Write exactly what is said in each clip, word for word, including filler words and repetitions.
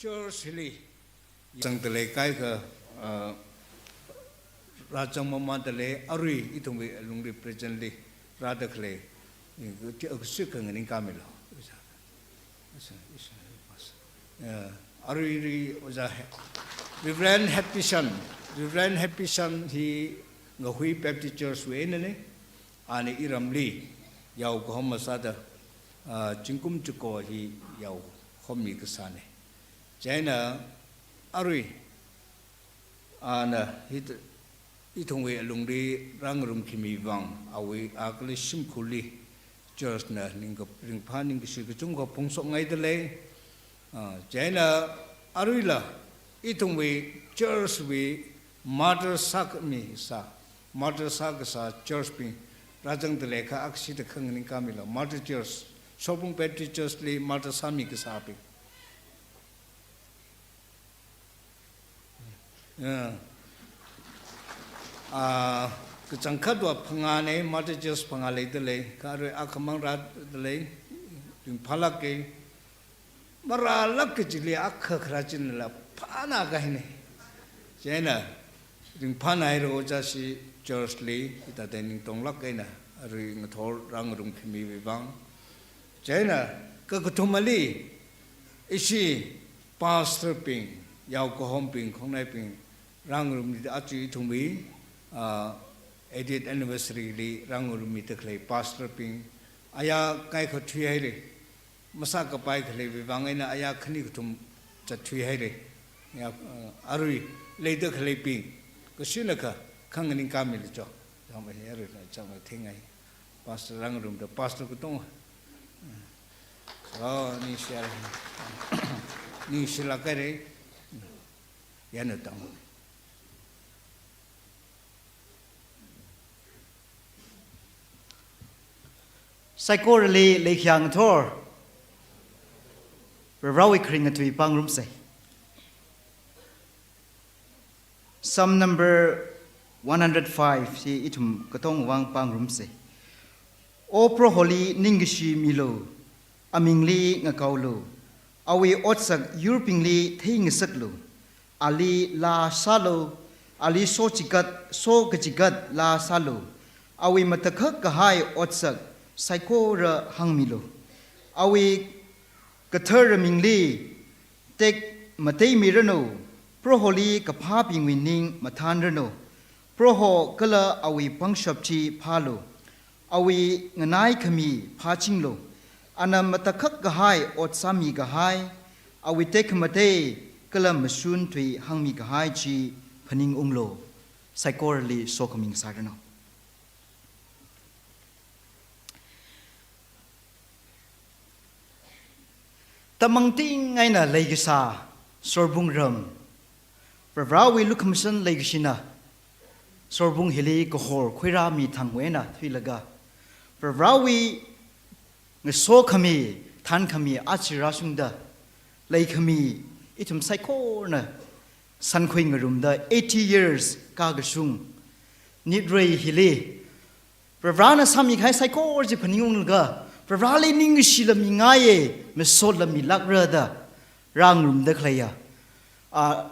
Church hili zangda lei kaikha, ah, rāzang mamānda lei, arui ithumwui alungli presently rāda khalei, eh, akasui kha nganingkāmilu. Eh, aruili Ojā He-, Reverend Happy Son, Reverend Happy Son hi Ngahui Baptist Church wui einana, ana iramli yao kahoma sāda, ah, zingkum chiko hi yaohomi kasāna. Chieina arui ana hit-, ithumwui alungli rāngarum khami vang, awui akli shimkhurli church na ningkap-, ringphā ningkashi kachungkha phongshokngaida lei. Ah, chieina aruila ithumwui church wui martyr sākhami sā, martyr sākasā church bing rāzangda lei kha akashida kha nganingkāmilu. Martyr Church, Sorbung Baptist Church li martyr sāmi kasābing. Ya. Ah, kachangkhatva phangāna, martyr church phangā leida lei, kha arui akhamang rāda lei, ringphālāka, marālāk kachili akha kharā chila phānā kahaina. Chieina, ringphānāhaira Ojā Shi Church li, hithāda ningtonglāk eina, arui ngathor rāngarum khamiwui vang. Chieina, kakathumali, ishi pastor bing, yao kahombing, khongnaibing, rāngarumda aja ithumwui, ah, eightieth anniversary li rāngarummida khalei pastor bing, aya kaikha thuihaira, masākapai khaleiwui vang eina aya khani kathum zatthuihaira. Ya, ah, arui leida khaleibing, kashina kha, kha nganingkāmilu cho. Chāngmei arui chāngmei thingai. Pastor rāngarumda, pastor katonga. Oh, ningshiya. Ningshilāk haira. Yana tang. Saikorali leikhayang thor, Varivarāwui kharinga tui pāngarumsa. Psalm number one hundred five hi ithum katongwui vang pāngarumsa. O Proholi ningkashi milu, amingli ngakaolu, awui otsak yurbingli theingasaklu, ali laa sālu, ali sochigat, sokachigat laa sālu, awui matakhak kahai otsak saikora hāngmilu. Awui kathara mingli tekmatei miranu, Proholi kaphābingwui ning mathānranu. Proho kala awui pangshap chi phālu, awui nganaikhami phāchinglu. Ana matakhak kahai ot sāmi kahai, awui tekhamatei kala mashun tui hāngmi kahai chi phaningunglu. Saikorali sokhami ngasāranu. Tamangting eina leikasā Sorbung ram, Varivarāwui lukhamashan leikashina Sorbung hili kahor khuirāmi thangwui eina thuilaga, Varivarāwui ngasokhami, thānkhami aja rāshungda leikhami ithum saikorana sankhui ngarumda eighty years kākashung nitrei hili Varivarāna sāmi kahai saikora chi phaningunglaga, Varivarāli ningkashi lamingaiya, masot lamilākra da rāngarumda khaleiya, a,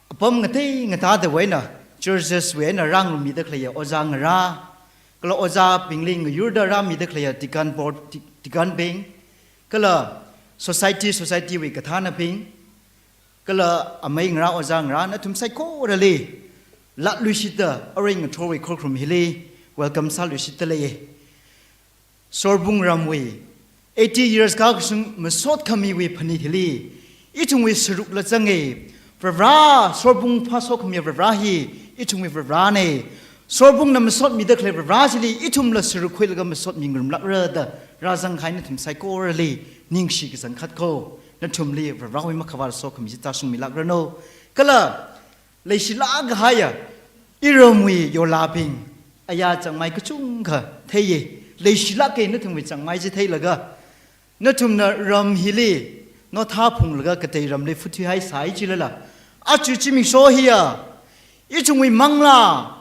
apam ngatei ngatāda wui eina, churches wui eina rāngarummida khaleiya ojā ngarā, kala ojābingli ngayurda rāmida khaleiya deacon board, de-, deacon bing, kala society, society wui kathānabing, kala amei ngarā, ojā ngarā, nathum saikorali latluishitta, arui ngathorwui khokharum hili welcome sāluishitta leiya. Sorbung ramwui eighty years kākashung masot khamiwui phanit hili ithumwui sārukla zanga. Varivarā, Sorbung phāsokhami Varivarā hi ithumwui Varivarāna. Sorbungna masotmida khalei Varivarā chili ithumla sārukkhuilaga masotmi ngarumlākra da rāzang kahai nathum saikorali ningshi kachangkhat kho. Nathumli Varivarāwui makhavāla sokhami chi tāshungmilākranu. Kala leishilāk kahaiya iramwui yolābing, aya changmai kachungkha theiya. Leishilāka, nathumwui changmai chi theilaga, nathumna ram hili notha phunglaga katei ramli phuthuihaisai chilala, aja zimiksho hiya ithumwui manglā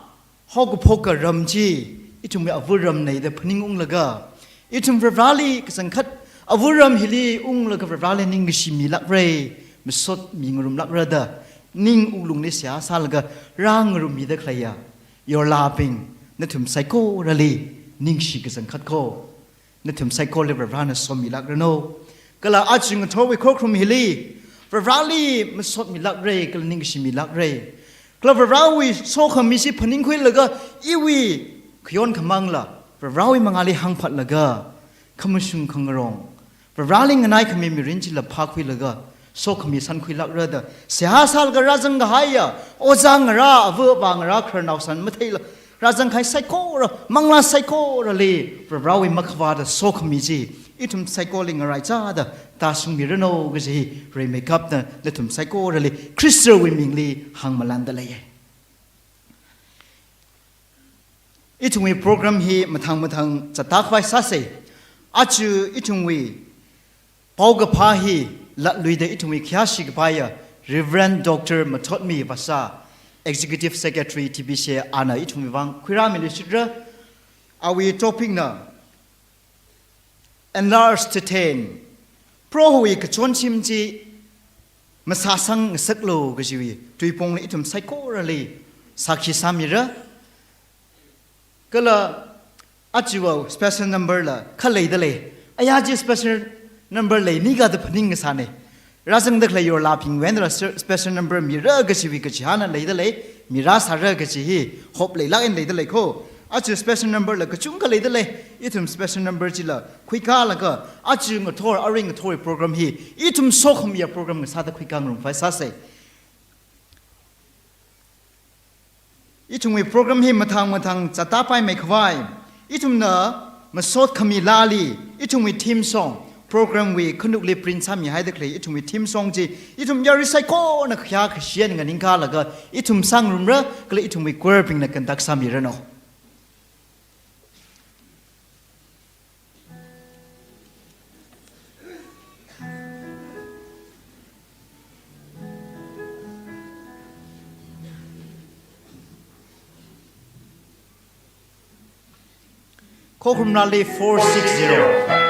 haokaphoka ram chi ithumwui avur ramna da phaningunglaga, ithum Varivarāli kachangkhat avur ram hili unglaga Varivarāli ningkashi milākra. masotmi ngarumlākra da ning wuklungli seihā sālaga rāngarummida khaleiya yorlābing, nathum saikorali ningshi kachangkhat ko. Nathum saikorali Varivarana somilākranu. Kala aja ngathorwui khokharum hili Varivarali masotmilākra, kala ningshimilākra. Kala Varivarawui sokhami chi phaningkhuilaga iwui khayon khamāngla Varivarawui mangāli hāngphatlaga khamashung khangarong, Varivarali nganaikhami mirin chila phākhuilaga sokhami sankhuilākra da seihā sālaga rāzang kahaiya ojā ngarā, ava avā ngarā, khararnao san matheila rāzang kahai saikora, manglā saikorali Varivarawui makhavāta sokhami chi ithum saikorali ngaraichāda tāshungmiranu kaji hi rimeikapta nathum saikorali Khristawui mingli hāngmalanda leiya. Ithumwui program hi mathang mathang zatda khavai sāsa. Aja ithumwui paokaphā hi latluida ithumwui khayāshi kapaiya Reverend Doctor Mathotmi Vasha, Executive Secretary T B C A, ana ithumwui vang khuirāmiluishitra. Awui topic na Enlarge the Tent, Prohowui kachonshim chi masāsang ngasaklu kajiwui tuipongli ithum saikorali sākhi sāmira. Kala ajawui special number la kha leida lei. Aya chi special number leini kajida phaning ngasāna. Rāzangda khalei yorlābingwui eina la se-, special number mira kajiwui kachihāna leida lei, mirāsāra kaji hi hope leilāk eina leida lei ko. Aja special number la kachungkha leida lei, ithum special number chila khuikālaga aja ngathor, arui ngathorwui program hi ithum sokhamiya program ngasāda khuikā ngarumkhavai sāsa. Ithumwui program hi mathang mathang zatda paimeikhavai, ithumna masot khami laali ithumwui theme song, program wui khanukli print sāmihaida khalei ithumwui theme song chi ithum yarui saikora khayā kashi eina nganingkālaga ithum sāngarumra, kala ithumwui choir bingna conduct sāmiranu. Khokharum rali four six zero.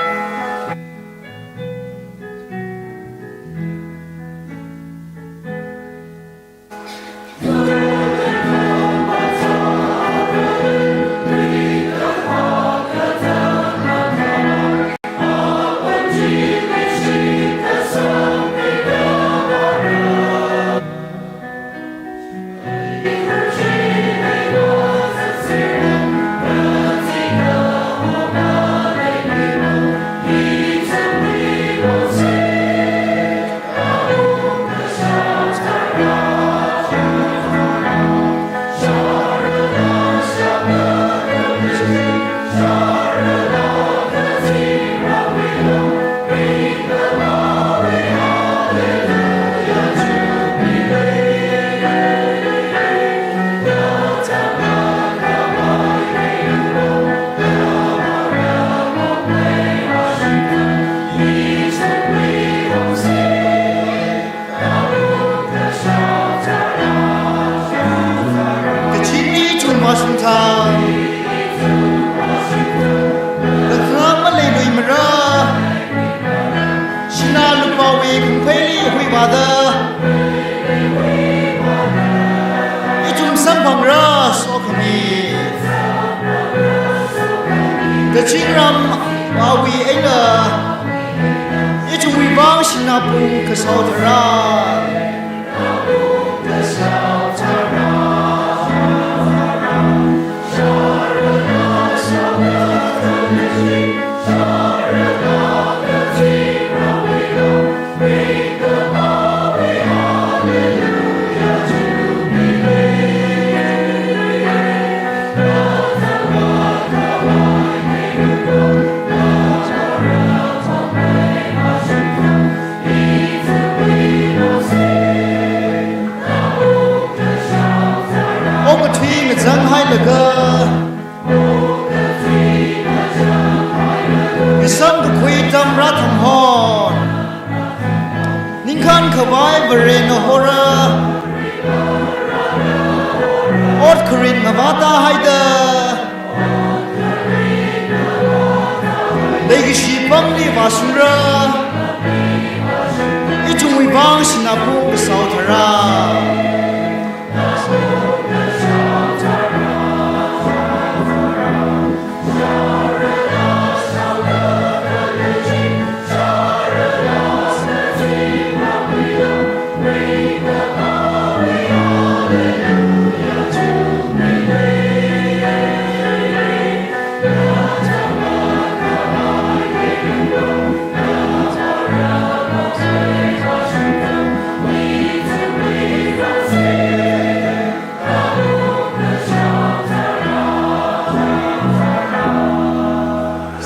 Kachinli chungmashung thang, kakhanang maleiluimara, sinā lupāwui khampheili huivāda ithum samphangra sokhami. Kazingramwui eina ithumwui vang sinā pung kasao tharan. Okathui ngazanghailaga, ngasam kakhui atam rāthang hon. Ningkhan khavai Vare nahora, ot kharit mavātāhaida, leikashi pamli vāshungra. Ithumwui Vang sinapu kasau tharā.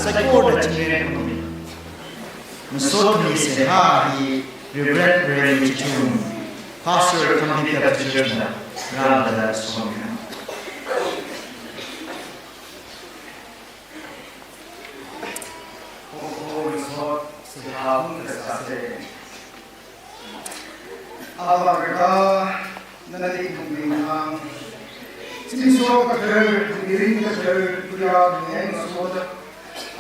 Saikora chingri masot mi seihā hi Reverend Remi Chichung, Pastor Kangpokpi Baptist Church na rāda somi. Avā Varivara, nali ithum minghang. Zimiksho kathar, mirin kathar, khuirākhangai ngasoda,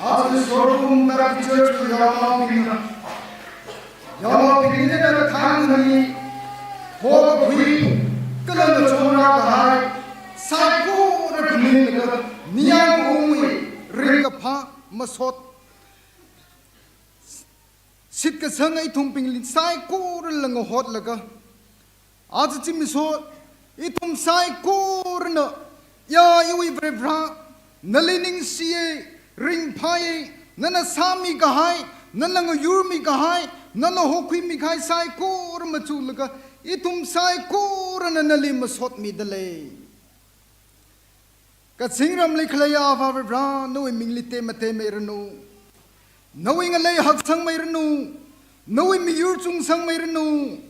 aja Sorkhum Baptist Church wui yaonaobingna, yaonaobingna nana thānkhami, hokakhui, kala ngachonrā kahai, saikora khamina kala ningyāng kaungwui ringkaphā masot shitkasang ithumbingli saikorala ngahotlaga, aja zimiksho ithum saikorana, ya iwui Varivara, nali ningshiya, ringphāya, nana sāmi kahai, nana ngayurmi kahai, nana hokhuimi kahai saikora machulaga, ithum saikorana nali masotmida lei. Kazingramli khalei Avā Varivara, nawui mingli temate meiranu. Nawui ngalei haksang meiranu. Nawui miyur chungsang meiranu.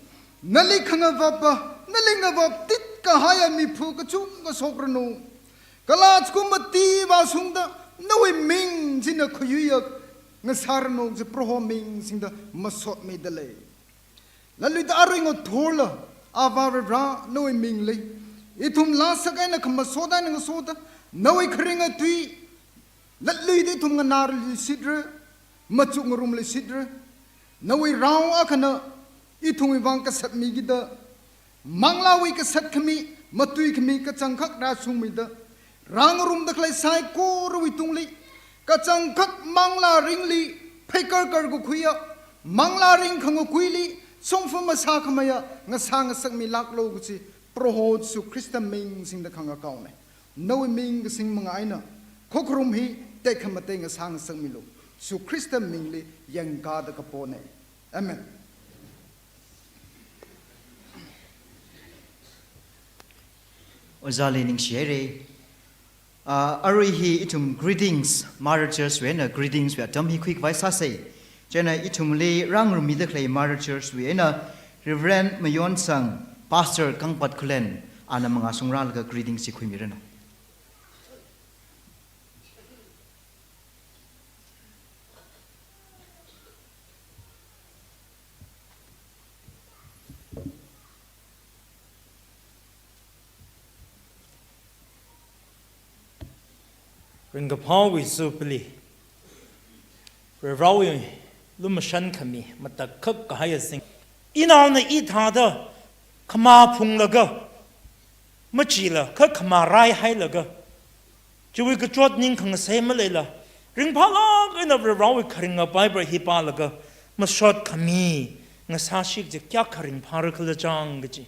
Nali khangavapa, nali ngavap tit kahaiya miphu kachungkha shokranu. Kala chikuma tiva shungda, nawui ming china khayuiya ngasāranu, chi Proho ming singda masotmida lei. Latluida arui ngathorla, Avā Varivara, nawui mingli ithum lāsak eina khamasot eina ngasoda, nawui kharinga tui latluida ithum nganāluishitra, machuk ngarumluishitra. Nawui rao akhana ithumwui vang kasat mikida, manglāwui kasat khami, matui khami kachangkhat rāshungmida, rāngarumda khalei saikorawui tungli, kachangkhat manglā ringli pheikarkar kakhuiya, manglā ring khangakuili shongfa masākhameiya ngasā ngasakmilāklu kachi Proho Jesu Khrista ming singda khangakaona. Nawui ming kasing manga eina khokharum hi tekhamatei ngasā ngasakmilu. Jesu Khrista mingli yangkāda kapona. Amen. Ojāli ningshihaira. Ah, arui hi ithum greetings, Mother Church wui eina greetings wui atam hi khuikhavai sāsa. Chieina ithumli rāngarummida khalei Mother Church wui eina Reverend Mayonsang, Pastor Kangpat Khullen, ana mangā shungrālaga greetings chi khuimiranu. Ringkaphāwui Jubilee, Varivarawui lumashan khami matakhak kahai azing. Inaona i thāda khamā phunglaga, machila kha khamā raihailaga, chiwui kachot ning khangasei maleila, ringphālāk eina Varivarawui kharinga Bible hi pālaga, masot khami ngasāshik chi kayākha ringphāra khala chang kachi.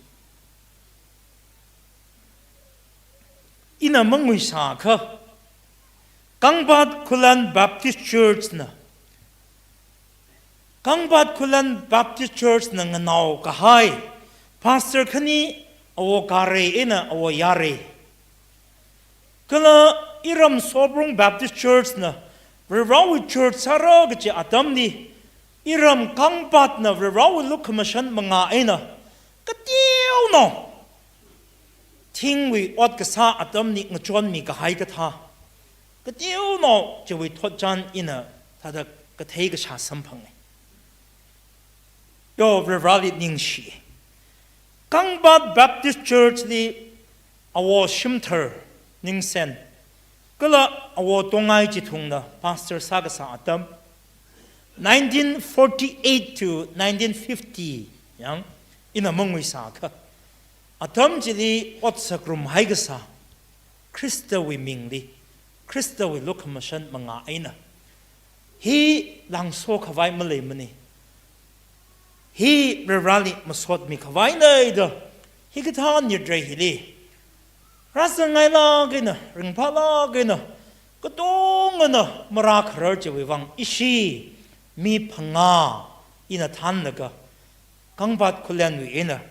Ina manguisākha, Kangpat Khullen Baptist Church na, Kangpat Khullen Baptist Church na nganao kahai Pastor khani, awo Kare eina awo Yare. Kala iram Sobrung Baptist Church na Varivarawui church sāra kachi atamli, iram Kangpatna Varivarawui lukhamashan manga eina kateonao thingwui ot kasā atamli ngachonmi kahai kathā, kateonao chiwui thotchan ina thāda kathei kashā samphanga. Yo, Varivarali ningshi. Kangpat Baptist Church li awo Shimthar Ningsen kala awo Tongai Chithungna pastor sākasā atam, nineteen forty-eight to nineteen fifty Yang, ina mangui sākha, atam chili ot sāngarum haikasā Khristawui mingli, Khristawui lukhamashan mangā eina, hi langso khavai maleimana. Hi Varivarāli masotmi khavaina da, hikathā nirei hili rāzangngailāk eina, ringphālāk eina, katongana marākharar chiwui vang ishi mi phangā ina thānlaga, Kangpat Khullenwui eina,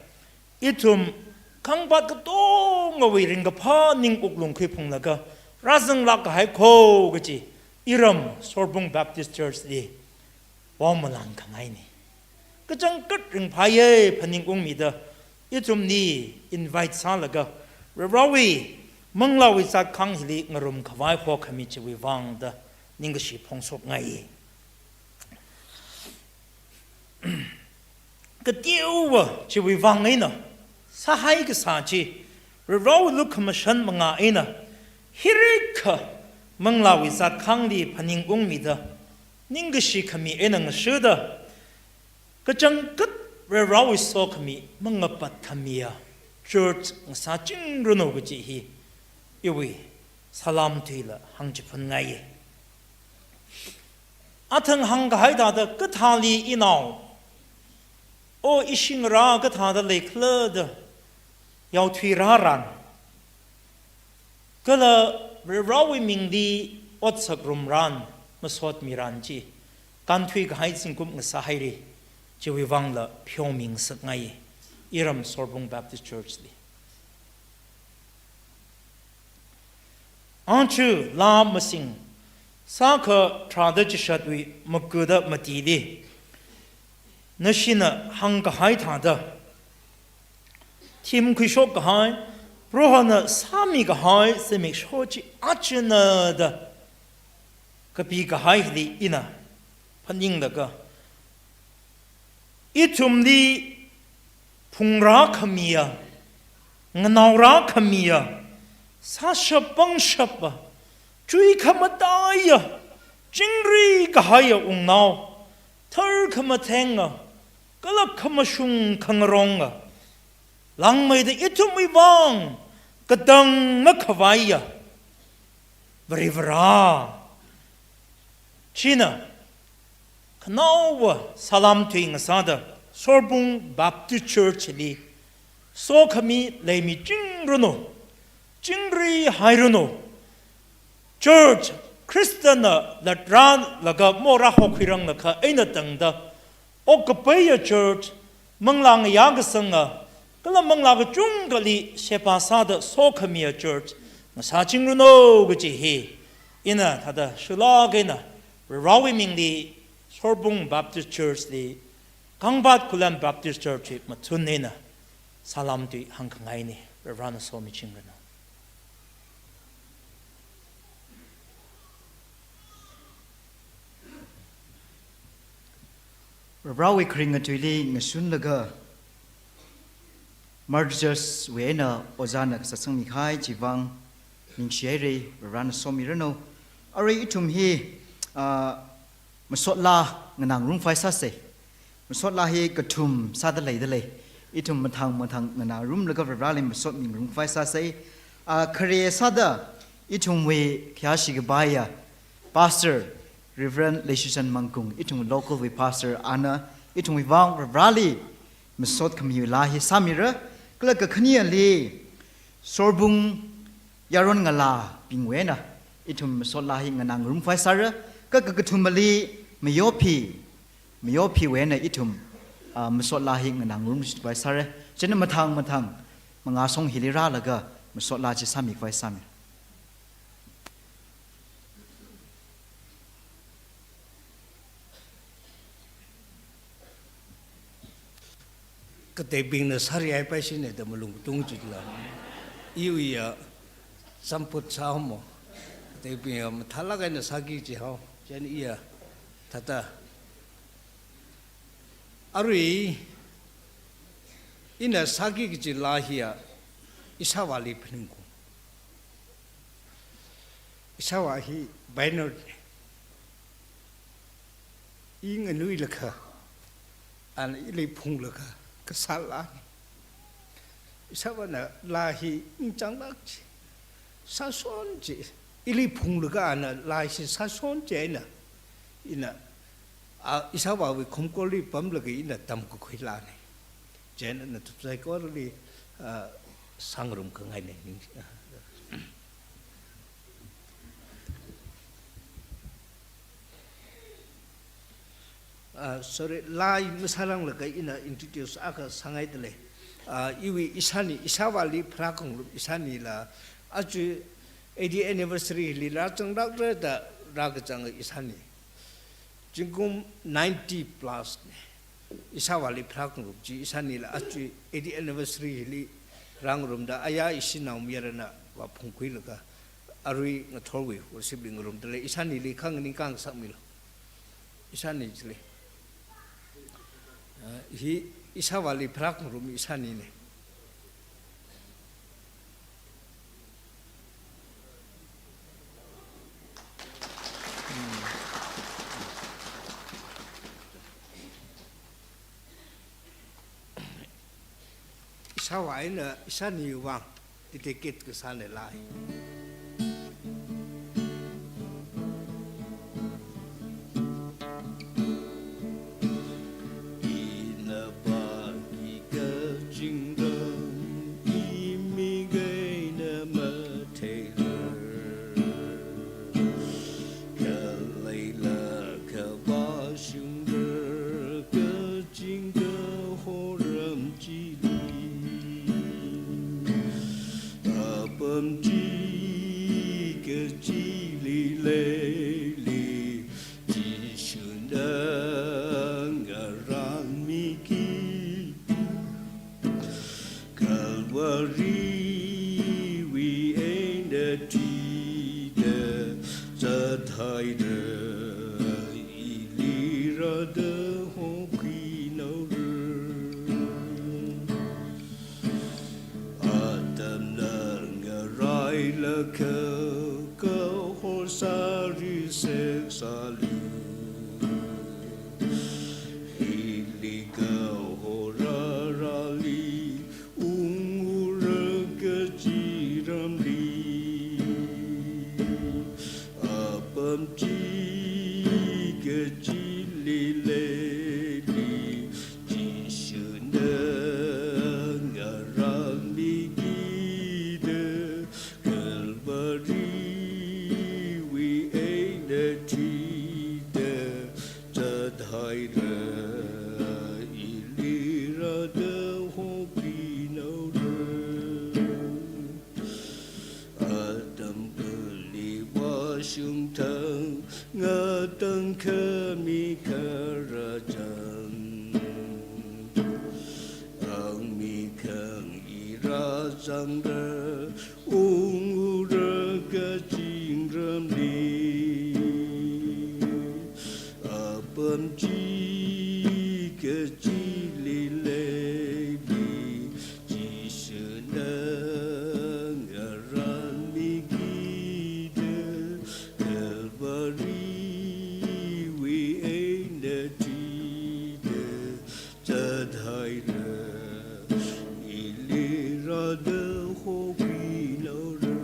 ithum Kangpat katongawui ringkaphā ning wuklung khuiphunglaga rāzanglāk kahai kho kaji, iram Sorbung Baptist Church li vaomalan khangaina. Kachangkhat ringphāya phaningungmida, ithumli invite sālaga, Varivarāwui manglāwui zatkhang hili ngarum khavai hokhami chiwui vang da ningkashi phongshokngai. Kateowa chiwui vang eina sāhai kasā chi, Varivarāwui lukhamashan mangā eina, hirikha manglāwui zatkhangli phaningungmida, ningkashi khami eina ngashuda, kachangkhat Varivarāwui sokhami mangapat khamiya church ngasāchingranu kaji hi iwui salam tuila hāngchiphunngai. Athang hāngkahai thāda kathāli inao, o ishi ngarā kathāda leikhala da yaothui rāran, kala Varivarāwui mingli ot sāngarum ran, masotmi ran chi, kānthui kahai zingkum ngasāhaira, chiwui vangla pheomi ngasakngai, iram Sorbung Baptist Church li. Aja laa masing sākha tharāda chishatwui makuda matili, nashina hāngkahai thāda, thim khuishok kahai, Prohona sāmi kahai zimiksho chi ajana da kapi kahaili ina phaninglaga, ithumli phungrā khamiya, nganaorā khamiya, sāshap pangshapa, chui khamataiya, chingri kahaiya wungnao, thar khamathenga, kala khamashung khangaronga, langmeida ithumwui vang katang makhavaiya Varivarā china khanaowa salam tui ngasāda Sorbung Baptist Church li sokhami leimichingranu, chingri hairanu. Church Khristana latrālaga morā hokhuirang lakha eina tangda, okkapaiya church, manglā ngayā kasanga, kala manglā kachungkhali sheba sāda sokhamiya church ngasāchingranu kaji hi ina thāda shulak eina Varivarāwui mingli Sorbung Baptist Church li, Kangpat Khullen Baptist Church wui mathun eina salam tui hāngkhangaina, Varivarāna somichingranu. Varivarāwui kharing atuili ngasunlaga, Martyrs wui eina ojāna kasā sangmi kahai chiwui vang ningshi haira, Varivarāna somiranu. Arui ithum hi, ah, masot laa nganāngarum phai sāsa. Masot laa hi kathum sāda leida lei. Ithum mathang mathang nganāngarumlaga Varivarāli masotmi ngarum phai sāsa. Ah, khare sāda ithumwui khayāshi kapaiya Pastor Reverend Leishishan Mangkung, ithum local wui pastor ana, ithumwui vang Varivarāli masot khamiwui laa hi sāmira, kala kakhaneli Sorbung yaron ngalābingwui eina ithum masot laa hi nganāngarum phai sāra, kha kakathumali Mayopi, Mayopiwui eina ithum, ah, masot laa hi nganāngarum phai sāra. Chieina mathang mathang mangāshong hili rālaga masot laa chi sāmi phai sāmi. Kateibingna sāri ai paisina da malung tung chitla. Iwui ya samput sāmo. Kateibing ya mathālak eina sāki chi hao. Chieina iya thāda. Arui ina sāki kaji laa hiya ishāvāli phaningko. Ishāvā hi pioneer. I nganuilakha, ana ili phunglakha, kasā laa ni. Ishāvāna laa hi ningchānglāk chi, sāshon chi, ili phunglaga ana laa hi sāshon chi eina, ina, a, ishāvāwui khumkorli pamlaga ina tamkakhui laa ni. Chieina nathum saikorali, a, sāngarum khangai ni. Ah, sorry, laa masāranglaga ina introduce akha sāngaidalei. Ah, iwui ishāni, ishāvāli pharākhangarum ishānila, aja eighty anniversary hili rāzanglākra da rākazang ishāni. Zingkum ninety plus ni. Ishāvāli pharākhangarum chi ishānila aja eighty anniversary hili rāngarumda aya ishi naomayarana vāphungkhuilaga arui ngathorwui worship li ngarumdalei. Ishānili kha nganingkā ngasakmilu. Ishāni chili. Ah, hi ishāvāli pharākhangarum ishāni ni. Hmm. Ishāvā eina ishāniwui vang dedicate kasāna laa hi. Ina pāki kazingram, imik eina matheira. Khaleila khavāshungda kazing kahoram chili, apam chi kachili leili, Jishuna ngarānmiki. Calvary wui eina thida zathaira, ili rāda hokhuinaora. Atamna ngarailakha kahor sāri seksālu. Hili kahor rārali, ungra kachiramli. Apam chi kachili leili, Jishuna ngarānmikida, Calvary wui eina thida zathaira, ili rāda hokhuinaora. Atam kali vāshung thang, ngatang khami khararchan. Angmi khang i rāzangra, ungra kazingramli. Apam chi kachili leili, Jishuna ngarānmikida, Calvary wui eina thida zathaira, ili rāda hokhuinaora.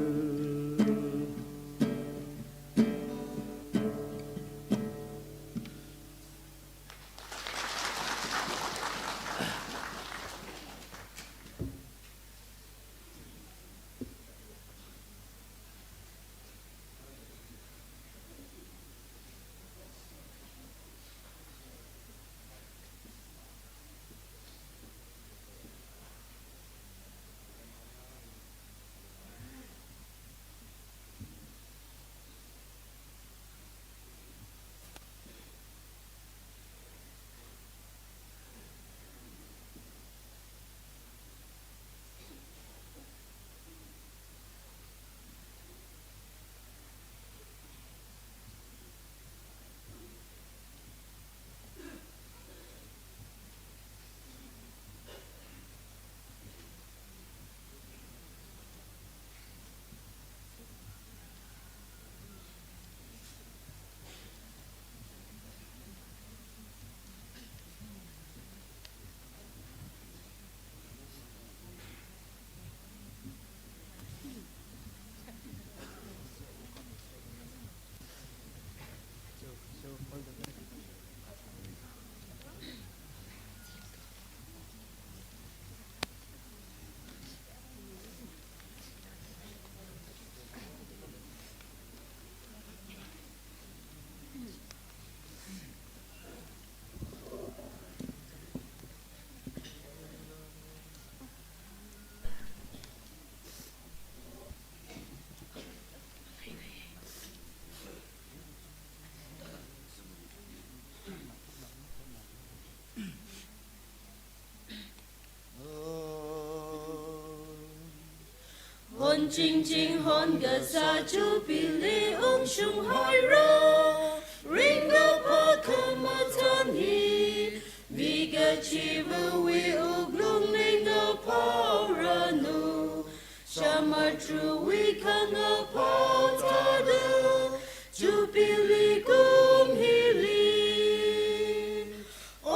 Chingching hon kasā Jubilee ungshung haira, ringkaphā khamathān hi, mi kachiva̱wui wuklungli ngaphao ranu, shamatrui khangapao thāda, Jubilee kum hili. O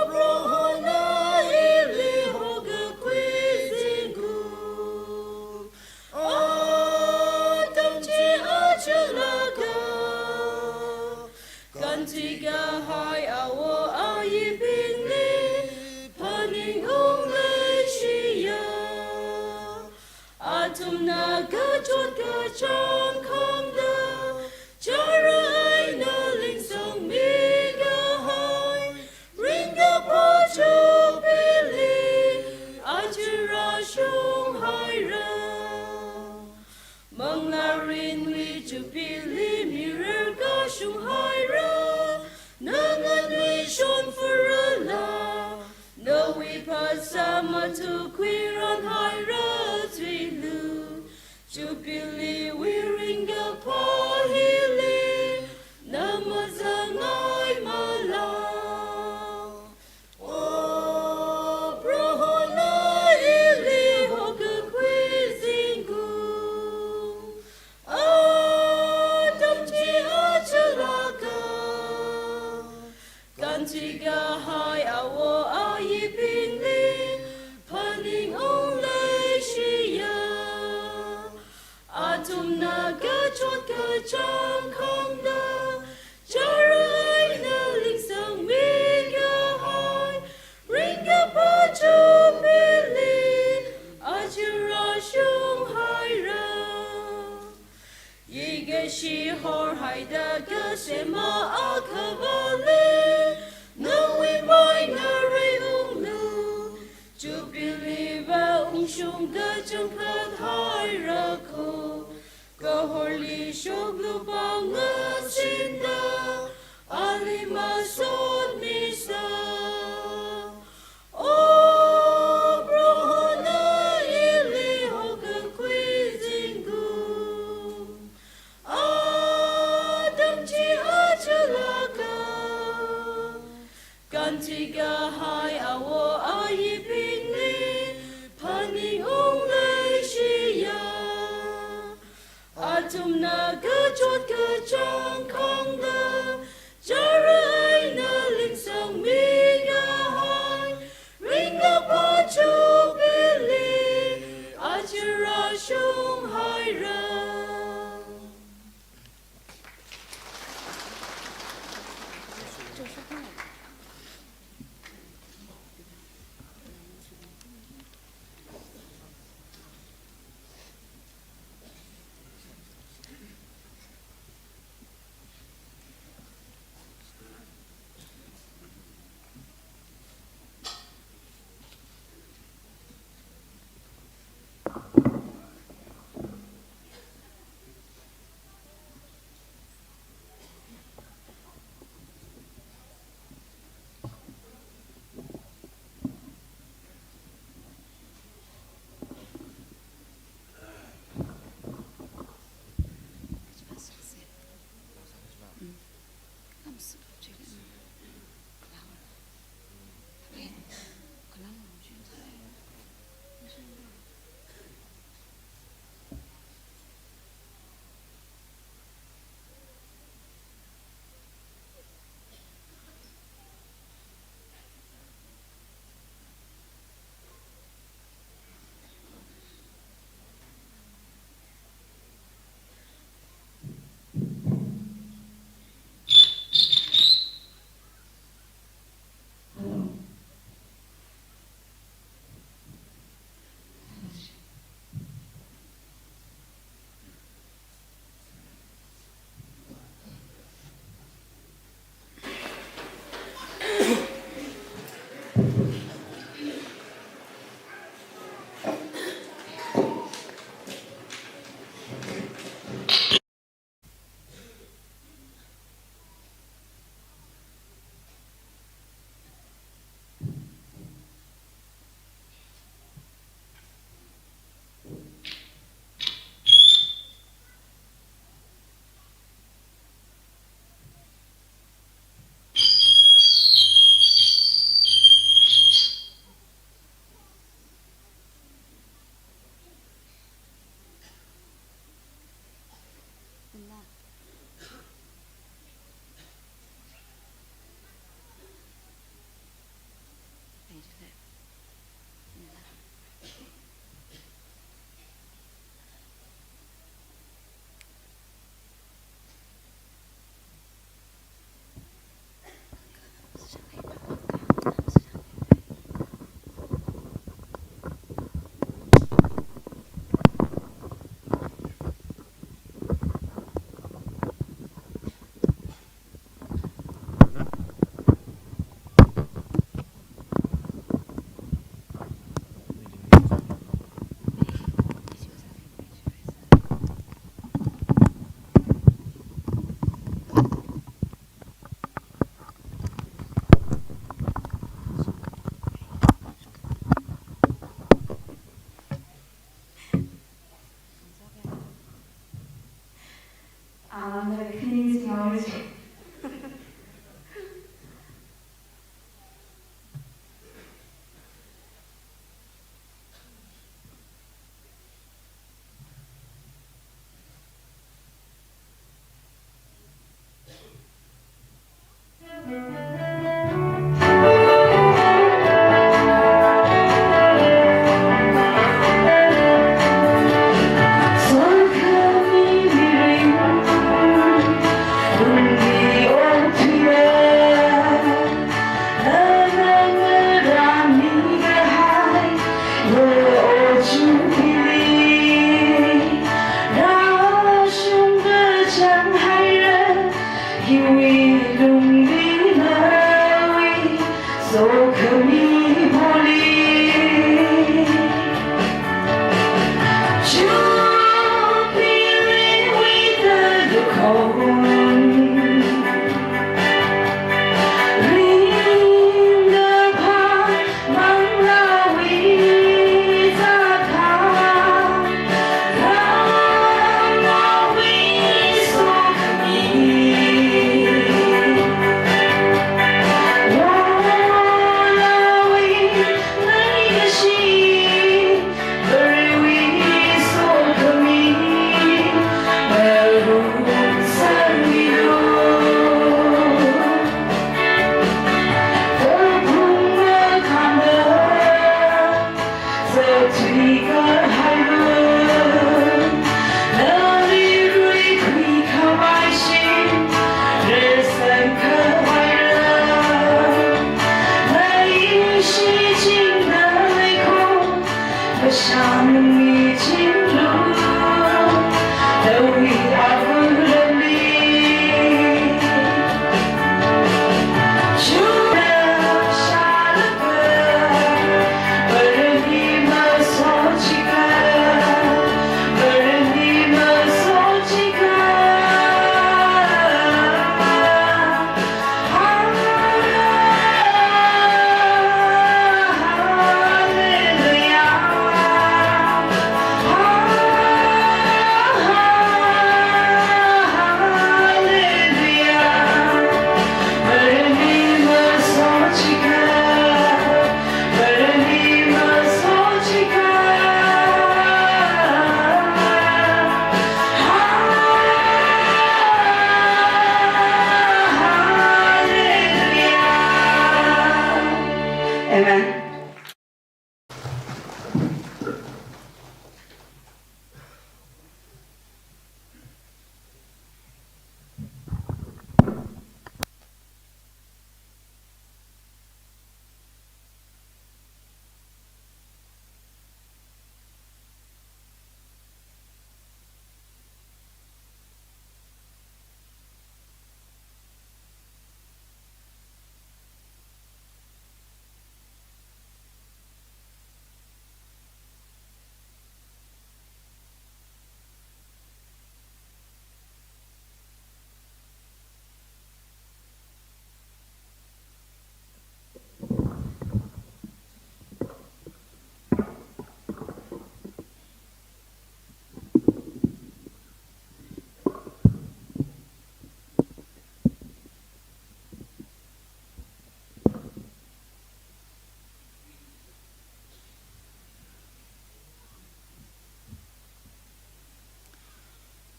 Prohona ili hokakhui zingkum, atam chi achulaka, kanti kahai awo ayibingli phaningungleishiya. Athumna kachot kachāng khangda, chara eina lingsangmi kahai, ringkaphā Jubilee aja rāshung haira. Manglārinwui Jubilee mirar kashung haira, na nganui shonfarala, nawui phasā mathukhuiran haira tuilu, Jubilee wui ringkaphā hili na mazangngaimala. O Prohona ili hokakhui zingkum, atam chi achulaka, kanti kahai awo ayibingli phaningungleishiya. Athumna kachot kachāng khangda, chara eina lingsangmi kahai, ringkaphā Jubilee aja rāshung haira. Yikashi horhaida kasema Akhavali, nawui mai ngarei unglu, Jubilee vā ungshung kachangkhat haira kho, kahorli shoklu pāngasinda, ali masotmisa. O Prohona ili hokakhui zingkum, atam chi achulaka, kanti kahai awo ayibingli phaningungleishiya. Athumna kachot kachāng khangda, chara eina lingsa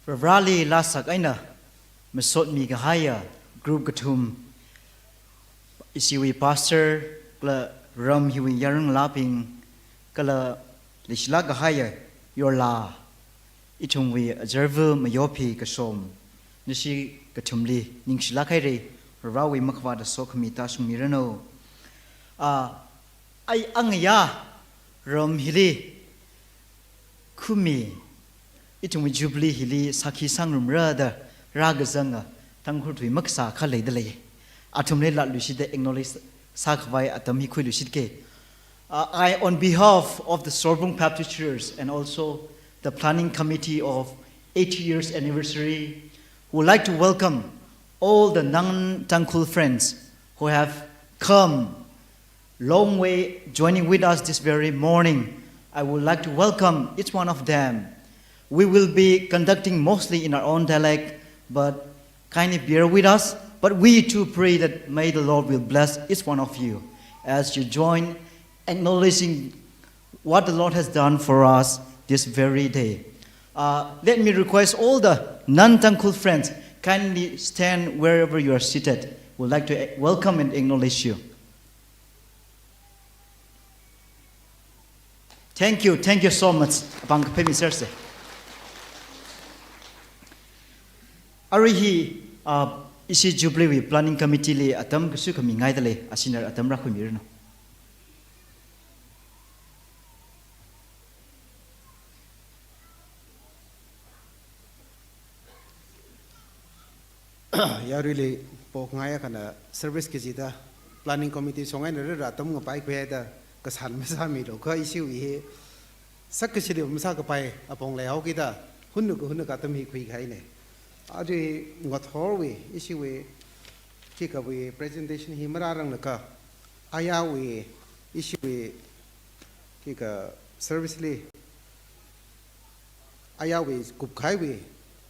Vareli lāsak eina masotmi kahaiya group kathum, ishiwui pastor kala ram hiwui yaranglābing kala leishilāk kahaiya yorlā, ithumwui ajava mayopi kashom nashi kathumli ningshilāk haira, Varewui makhavāta sokhami tāshungmiranu. A, ai angayā ram hili khumi, ithumwui Jubilee hili sākhi sāngarumra da rākazanga Tangkhul tui makasā akha leidalei. Athumli latluishitda acknowledge sākhavai atam hi khuiluishitke. Uh, I, on behalf of the Sorbung Baptist Church and also the planning committee of eighty years anniversary, would like to welcome all the non-Tangkhul friends who have come long way joining with us this very morning. I would like to welcome each one of them. We will be conducting mostly in our own dialect, but kindly bear with us. But we too pray that may the Lord will bless each one of you as you join, acknowledging what the Lord has done for us this very day. Uh, let me request all the non-Tangkhul friends, kindly stand wherever you are seated. We'd like to welcome and acknowledge you. Thank you, thank you so much. Apāng kaphemiserse. Arui hi, uh, ishi Jubilee wui Planning Committee li atam kasu khami ngaidalei, a senior atam rākhuimiranu. Yaruili pokngai akhana service kachida planning committee shong eina rāra atam ngapai khuida kasān masāmilu kha ishiwui hi sākashili masākapai apong leihaokida hunna kahunna atam hi khuikahaina. Arui ngathorwui ishiwui khikhavai presentation hi marāranglakha ayāwui ishiwui khikha service li ayāwui kupkahaiwui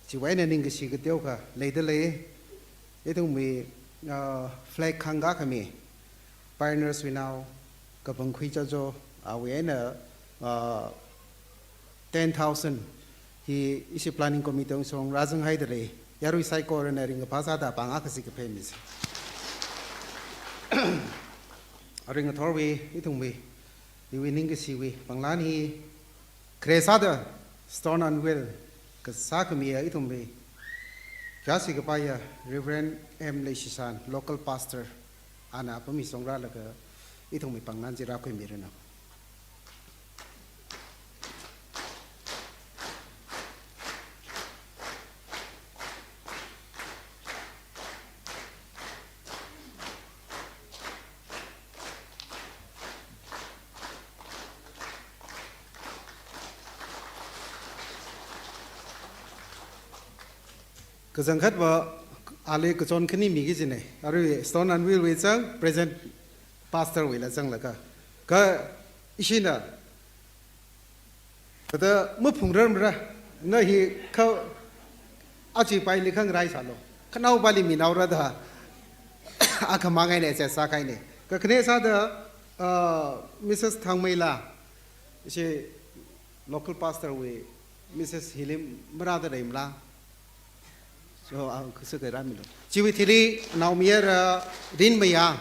chiwui eina ningkashi kateokha leidalei. Ithumwui, uh, flag khangka khami pioneers wui nao Kapangkhui Chajo, awui eina, uh, ten thousand hi ishi planning committee shong rāzanghaidalei. Yarui saikorana ringkaphā sāda apāng akha si kaphemise. Arui ngathorwui ithumwui, iwui ningkashiwui panglan hi khare sāda stone unveil kasā khamiya ithumwui khayāshi kapaiya Reverend M Leishishan, local pastor, ana apam hi shong rālaga ithumwui panglan chi rākhuimiranu. Kachangkhatva ali kachon khani miki kajina. Arui stone unveil wui zang, present pastor wuila zanglaga, kha ishina thāda maphungrarmara, na hi kha achipaili khangarai sālu, khanaopaili minaora da akhamang eina chi sākahaina. Kakhane sāda, uh, Missus Thangmeila, ishi local pastor wui Missus hili marāda leimala? So, ah, khuisa khairāmilu. Chiwui thili naomayara Rinmaya.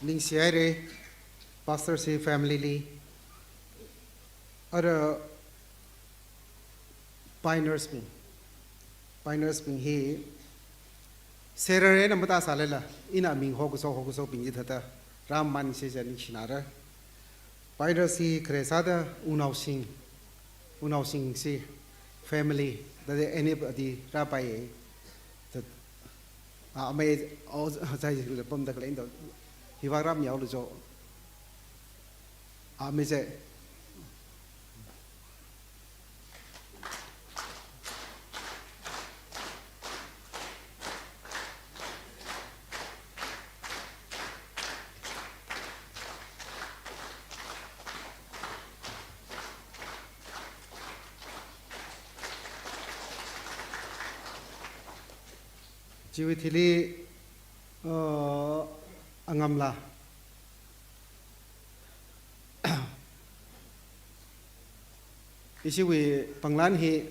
Ningshihaira, pastor shi family li. Ara pioneers bing, pioneers bing hi serarena matāsālala, ina ming hokaso hokasobing chi thāda rāmaningshi jiakha ningshinara. Pioneers hi khare sāda Wungnaoshing, Wungnaosingshi family, that is anybody rāpai, that, ah, amei, oh, zai, pamda khalei ndo, hiwui vang rāmihaolu jo. Amei se. Chiwui thili, uh, angamla. Ishiwui panglan hi,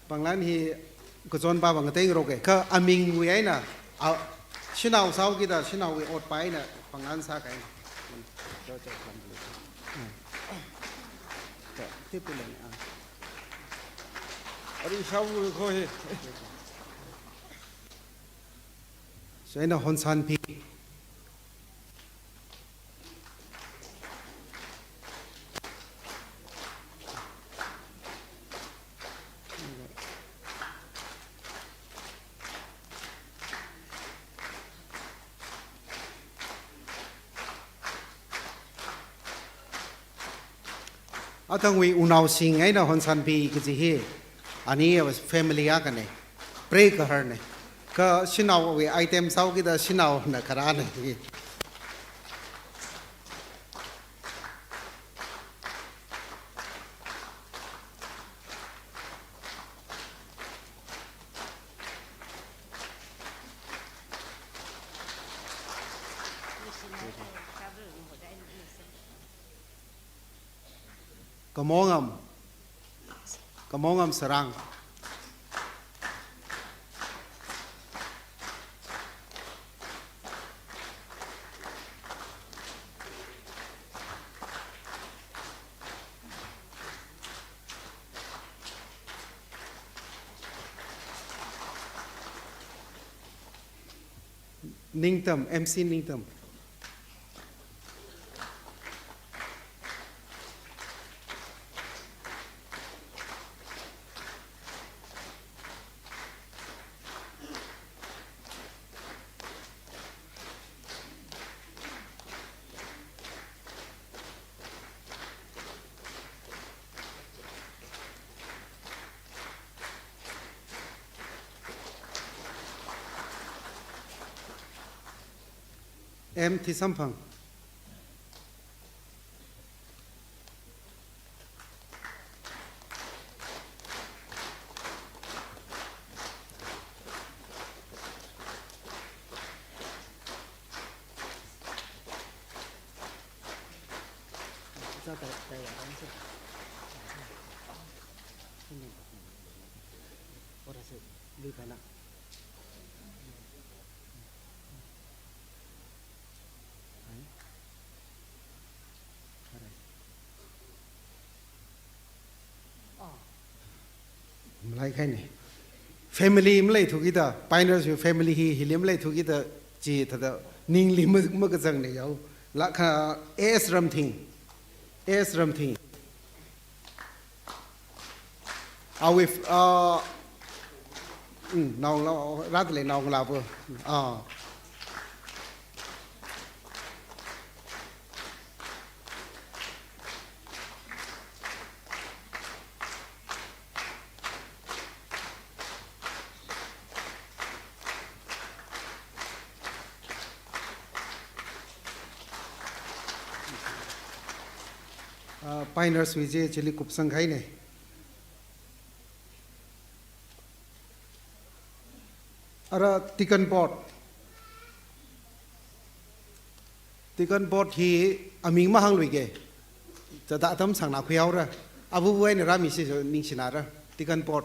panglan hi kachon pāva ngateingaroka, kha amingwui eina, a, shanao sāhaokida, shanaowui otpā eina panglan sākahai. Ari shao ko he. So, eina Honsanpi. Athangwui wungnaosing eina Honsanpi kaji hi, ani family akhana, preigaharna. Kha shanaowui item sāhaokida shanaona kharāna. Kamongam, Kamongam Sarang. Ningtam, M C Ningtam. M Thisamphang. Malaikahaina. Family maleithukida, pioneers wui family hi, hili maleithukida, chithāda, ningli ma, makazangna yao. Lakha A S Ramthing. A S Ramthing. Awui, uh, mm, nao, nao, rāda lei naongalāva. Ah. Ah, pioneers wui chi chili kupsangkahaina. Ara Deacon Board. Deacon Board hi aming mahāngluike. Thāda atam sangna khuihaora. Avuvu eina rāmisi so ningshinara. Deacon Board.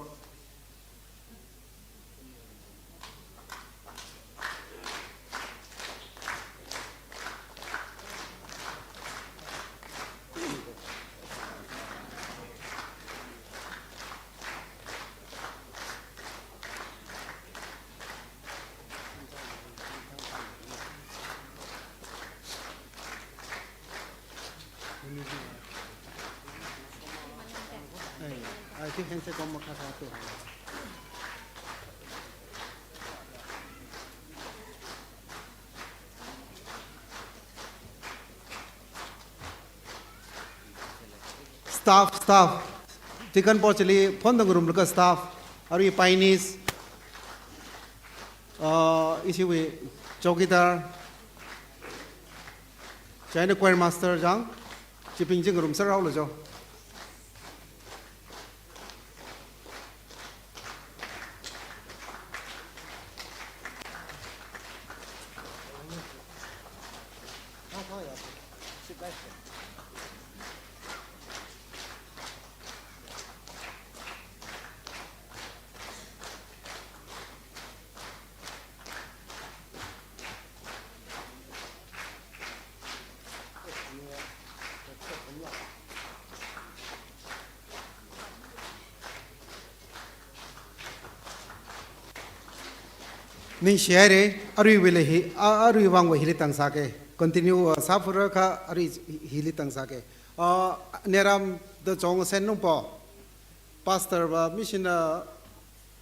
Chief Handshake ko makha kha tu. Staff, staff. Deacon po chili phone dang room laka staff. Arui pioneers. Uh, ishiwui chowkidar. Chieina choir master jang. Chibing jing room sir rao lo jo. Ningshi haira, aruiwuili hi, a-, aruiwui vangwui hili tang sāke. Continue, uh, sāphura kha arui hili tang sāke. Uh, Neram da chong sen nungpo. Pastor va mission, uh,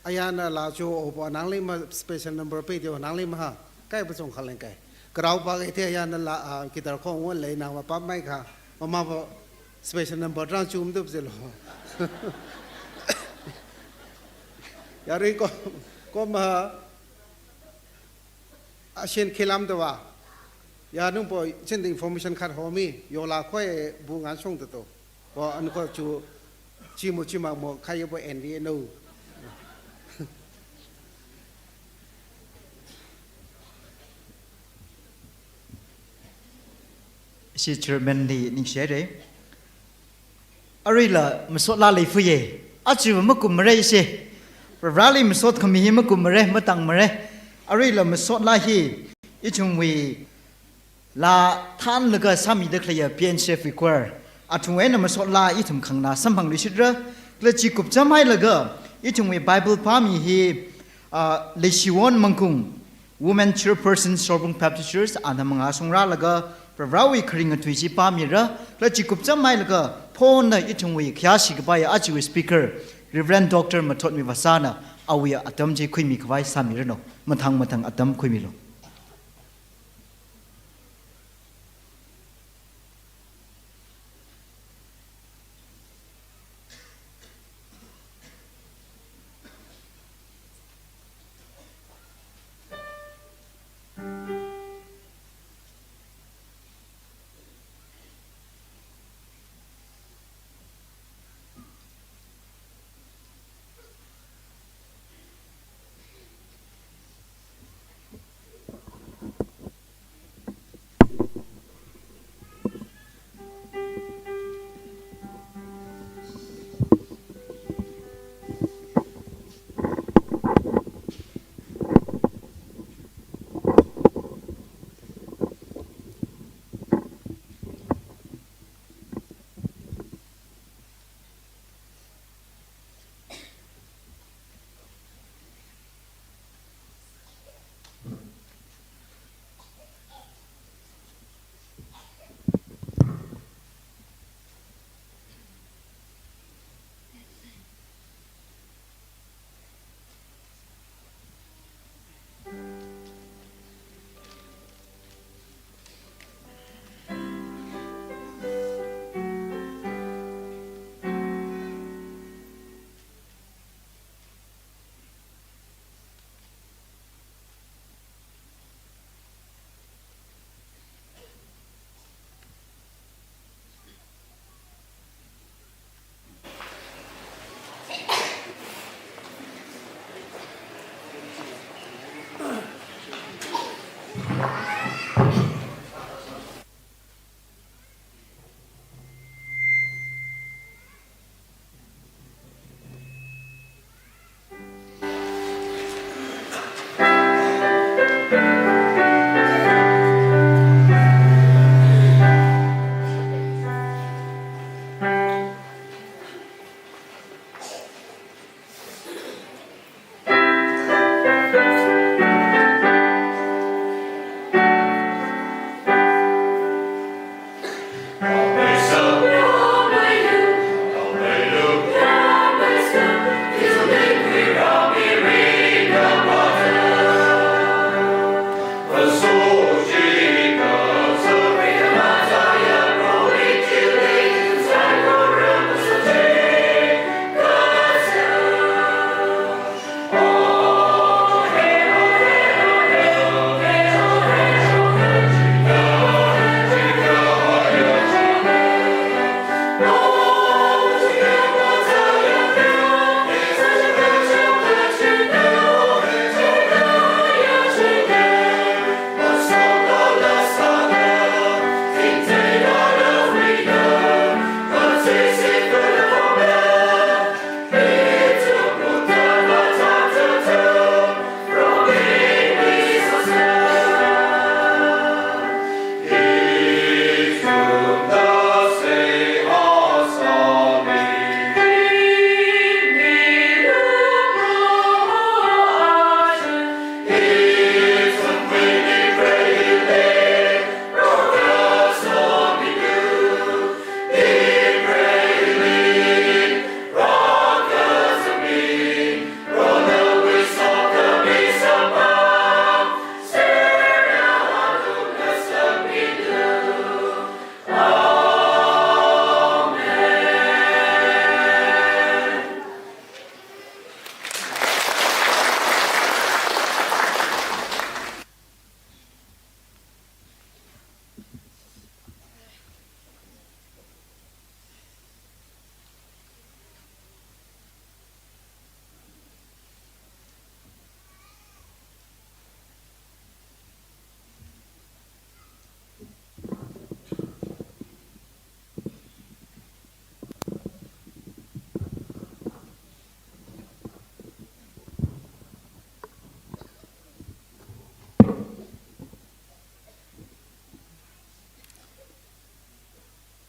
ayana la jo opo nangli ma special number pei teo nangli ma ha. Kai pa chong khaleng kai. Karao pa kai te ayana la, uh, kidar khong won lei nang va pap mai kha. Mama va special number rang chum dup zelo. Yarui ko, ko ma, ashen khilam da va. Ya nungpo chin information khat homi, yola khoi bu ngan shong da to. Bo an ko chu, chi mo chi ma mo khai bo N D A no. Ishi chairman li ningshi haira. Aruila masot la lei fuye. Achi makum mare ishi. Vareli masot khami hi makum mare, matang mare. Aruila masot la hi ithumwui la thanlaga sāmida khalei ya P N C F wui choir. Athumwui eina masot la ithum khangna samphang luishitra. Kala chi kupcham hailaga ithumwui Bible pāmi hi, ah, Leishiwon Mangkung, Women Chairperson, Sorbung Baptist Church, ana manga shongrālaga, Prohowui kharing atui chi pāmira, kala chi kupcham hailaga, phonna ithumwui khayāshi kapai achiwui speaker, Reverend Doctor Mathotmi Vasana, awui atam chi khuimi khavai sāmiranu, mathang mathang atam khuimilu.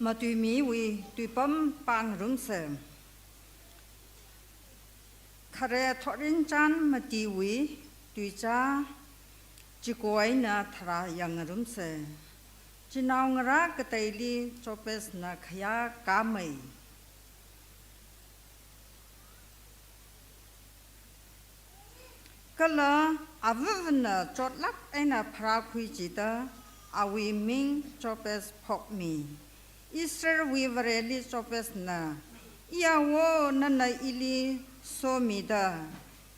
matuimiwui tuipam pāngarumsa. Khare thorin chān matiwui tuichā chiko eina tharā yangngarumsa. Chinaongarā kateili Jabezna khayā kāmei. Kala avāvana chotlāk eina pharākhui chida awui ming Jabez phokmi. Israelwui Vareli Jabezna, "Iya wo, nana ili somida,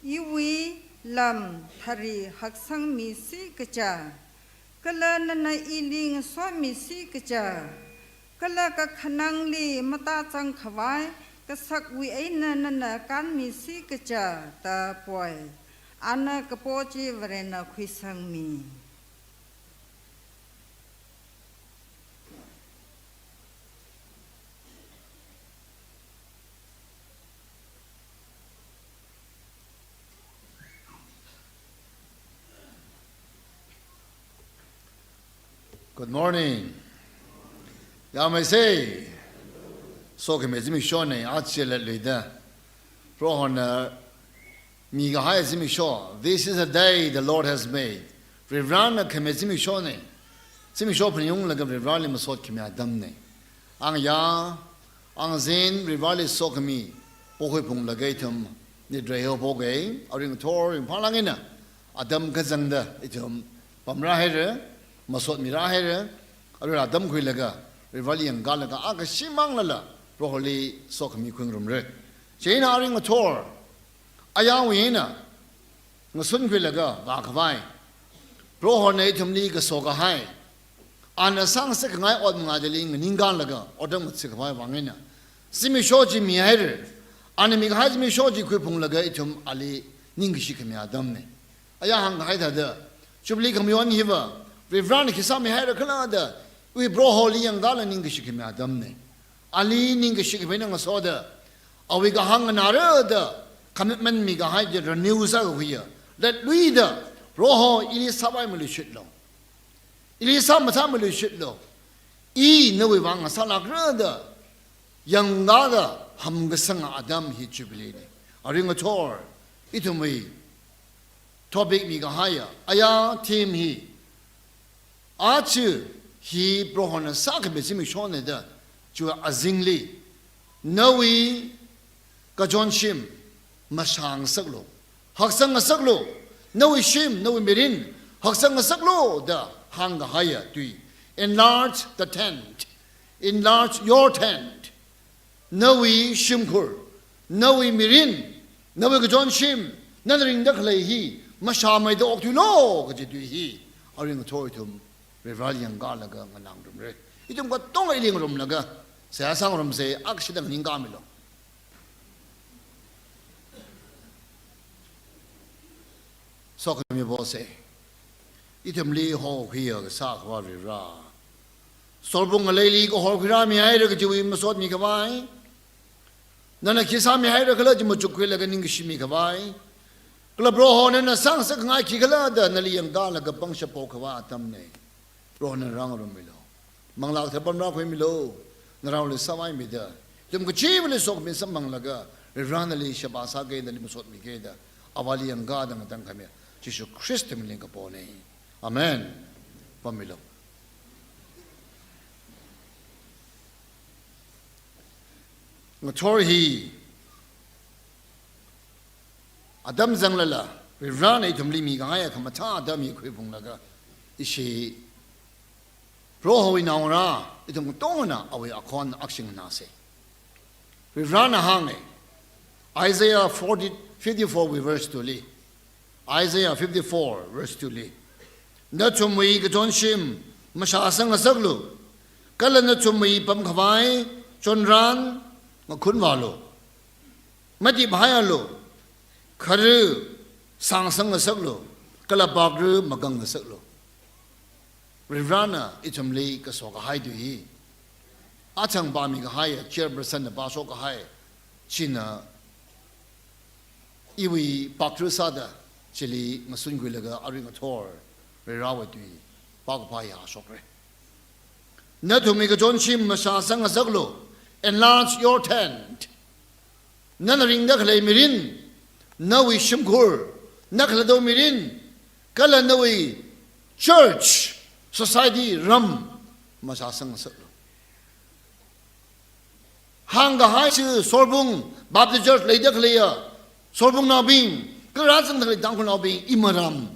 iwui lam thari haksangmisi kaja, kala nana ili ngasomisi kaja, kala kakhanangli matāzang khavai kasakwui eina nana kānmisi kaja," da poi. Ana kapo chi Varena khuisangmi. Good morning. Yāmeisei. Sokhami zimikshona, aja latluida Prohona mikahai zimiksho. This is a day the Lord has made. Varivarana khami zimikshona. Zimiksho phaningunglaga Varivarali masotkhami atamna. Angayā, angazin, Varivarali sokhami pokhuiphunglaga ithum nit reihaophoka. Arui ngathor ringphālāk eina atam kazangda ithum pamrāhaira, masotmirāhaira. Arui atam khuilaga Varivarali yangkālaga akha shimānglala Proholi sokhami khuingarumra. Chieina arui ngathor ayāwui eina ngasunkhuilaga vākhavai, Prohona ithumli kaso kahai, ana sāngasak khangai ot mangā chili nganingkālaga otram ngathā khavai vang eina zimiksho chi mihaira. Ana mikahai zimiksho chi khuiphunglaga ithum ali ningkashi khami atamna. Ayā hāngkahai thāda, Jubilee khamayon hiva Varivarana khi sāmihaira khala da iwui Proholi yangkālaga ningkashi khami atamna. Ali ningkashi khavai eina ngasoda, awui kahāng nganāra da commitment mikahai chi renew sākakhuiya. Latluida, Proho, ili sāpai maluishitlu. Ili sāmathā maluishitlu. I nawui vang ngasālākra da yangkāda hamkasanga atam hi Jubilee na. Arui ngathor ithumwui topic mikahaiya, ayā theme hi, aja hi Prohona sākhami zimikshona da chiwui azingli, nawui kachonshim mashāngasaklu, haksang ngasaklu, nawui shim, nawui mirin haksang ngasaklu da hāngkahaiya tui. Enlarge the tent. Enlarge your tent. Nawui shimkhur, nawui mirin, nawui kachonshim, nana ringda khalei hi mashāmeida okthuilu kaji tui hi arui ngathor ithum Varivarali yangkālaga nganāngarumra. Ithum katonga ili ngarumlaga seihā sāngarumsa, akha shida nganingkāmilu. Sokhami Proho, ithumli horkhuiya kasā Akhava Varivara, solbung ngaleili kahor khuirāmihaira kajiwui masotmi khavai, nana khi sāmihaira khala chi machukkhuilaga ningkashimi khavai, kala Proho nana sāngasak khangai khikhala da nali yangkālaga pangshap pok khavai atamna. Proho nana rāngarummilu. Manglā kathara pamrākhuimilu. Naraoli sāvaimida, ithum kachivali sokhami samphanglaga Varivara nali sheba sāki, nali masotmiki da Avāli yangkāda ngatangkhami Jishu Khristawui mingli kapona. Amen. Pammilu. Ngathor hi atam zanglala, Varivarana ithumli mikahai khamathā atam hi khuiphunglaga, ishi Prohowui naongarā ithum katongana awui akhon akshing nganāsa. Varivarana hānga, Isaiah forty, fifty-four wui verse two li, Isaiah fifty-four verse two li, "Nathumwui kachonshim mashāsang ngasaklu, kala nathumwui pamkhavai chonran ngakhunvālu. Matip haialu, khara sāngasang ngasaklu, kala pakra makang ngasaklu." Varivarana ithumli kaso kahai tui hi, achang pāmi kahai, chairperson na pāshok kahai, china iwui pakra sāda chili ngasunkhuilaga arui ngathor Varivarawui tui pākaphā hi hāshokra. Nathumwui kachonshim mashāsang ngasaklu. Enlarge your tent. Nana ringda khalei mirin, nawui shimkhur, na khalatta mirin, kala nawui church, society, ram, mashāsang ngasaklu. Hāngkahai chi Sorbung Baptist Church leida khaleiya, Sorbungnaobing, kala rāzangda khalei Tangkhulnaobing, imaram.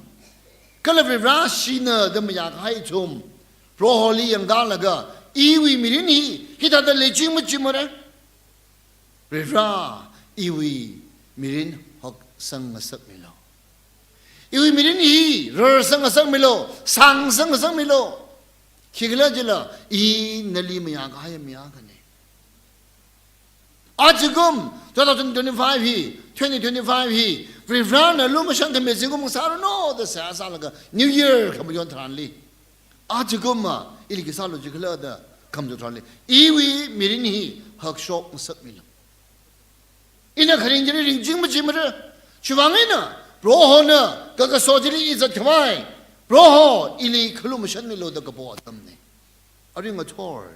Kala Varivarā shina da mayākahai ithum, Proholi yangkalaga, iwui mirin hi, hithāda leiching machingmara. Varivarā, iwui mirin hoksang ngasakmilu. Iwui mirin hi rarsang ngasakmilu, sāngsang ngasakmilu. Khikhalajila, i nali mayākahai mayākhane. Ajakum, two thousand twenty-five hi, twenty twenty-five hi, Varivarāna lumashan khami zingkum sāranu da seihā sālaga, New Year khamayon tharanli. Ajakum ma, ili khi sālu jikhala da khamachuk tharanli. Iwui mirin hi hakshok ngasakmilu. Ina kharing chili ringching machingmara. Chiwuivang eina, Prohona, kakaso chili i zatkhavai. Proho, ili khalumashanmilu da kapo atamne. Arui ngathor.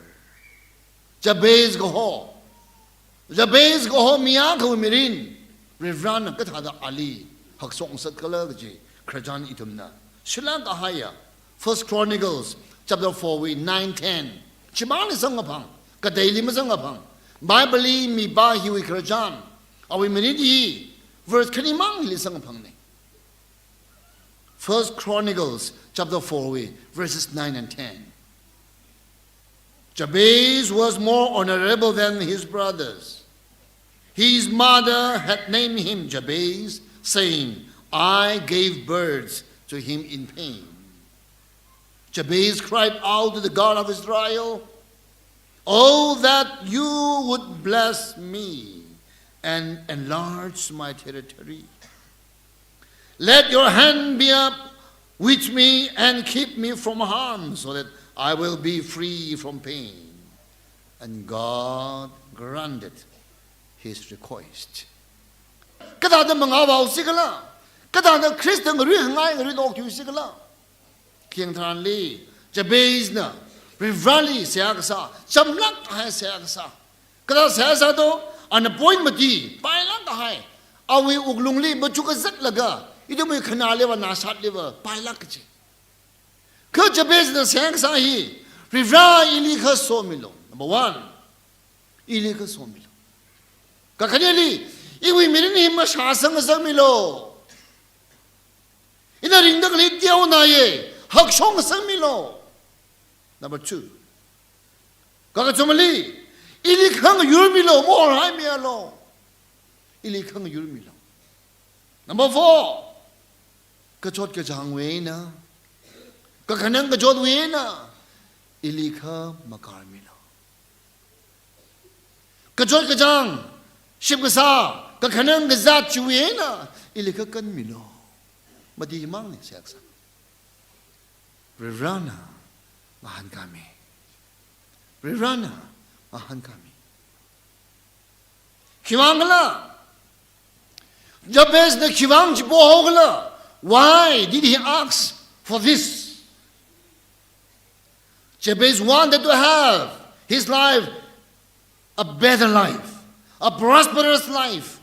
Jabez kaho. Jabez kaho mi akhawui mirin. Varivarāna kathāda ali hakshok ngasakkhala kaji khararchan ithumna shilāk kahaiya First Chronicles chapter four wui nine, ten. Chimangli samkaphang, kateili masamkaphang. Bible li mipā hiwui khararchan, awui mirin hi verse khanimangli samkaphangne. First Chronicles chapter four wui verses nine and ten. Jabez was more honorable than his brothers. His mother had named him Jabez, saying, "I gave birth to him in pain." Jabez cried out to the God of Israel, "Oh, that you would bless me and enlarge my territory. Let your hand be up with me and keep me from harm, so that I will be free from pain." And God granted his request. Kathāda mangāvao sikhala? Kathāda Khrista ngarui hangai ngarui nok tui sikhala? Khayang tharanli, Jabezna, Varivarāli seihā kasā, chamlāk kahai seihā kasā. Kathāda seihā sāto, ana point mati, pailāk kahai. Awui wuklungli machuk kazatlaga, ithumwui khanāliva nashātliva, pailāk kaji. Kha Jabezna seihā kasā hi, Varivarā ili khasomilu. Number one, ili khasomilu. Kakhaneli, iwui mirin hi mashāsang ngasakmilu. Ina ringda khalei teonao ye, hakshok ngasakmilu. Number two. Kakathumali, ili khangayurmilu, mahorhaimialu. Ili khangayurmilu. Number four. Kachot kachāngwui eina, kakhanang kachotwui eina, ili khamakarmilu. Kachot kachāng, shim kasā, kakhanang kazāt chiwui eina, ili khakanmilu. Mati himangna seihā kasā. Varivarāna ngahānkhami. Varivarāna ngahānkhami. Khiwuivang khala? Jabezna khiwuivang chipo haokhala? Why did he ask for this? Jabez wanted to have his life a better life, a prosperous life,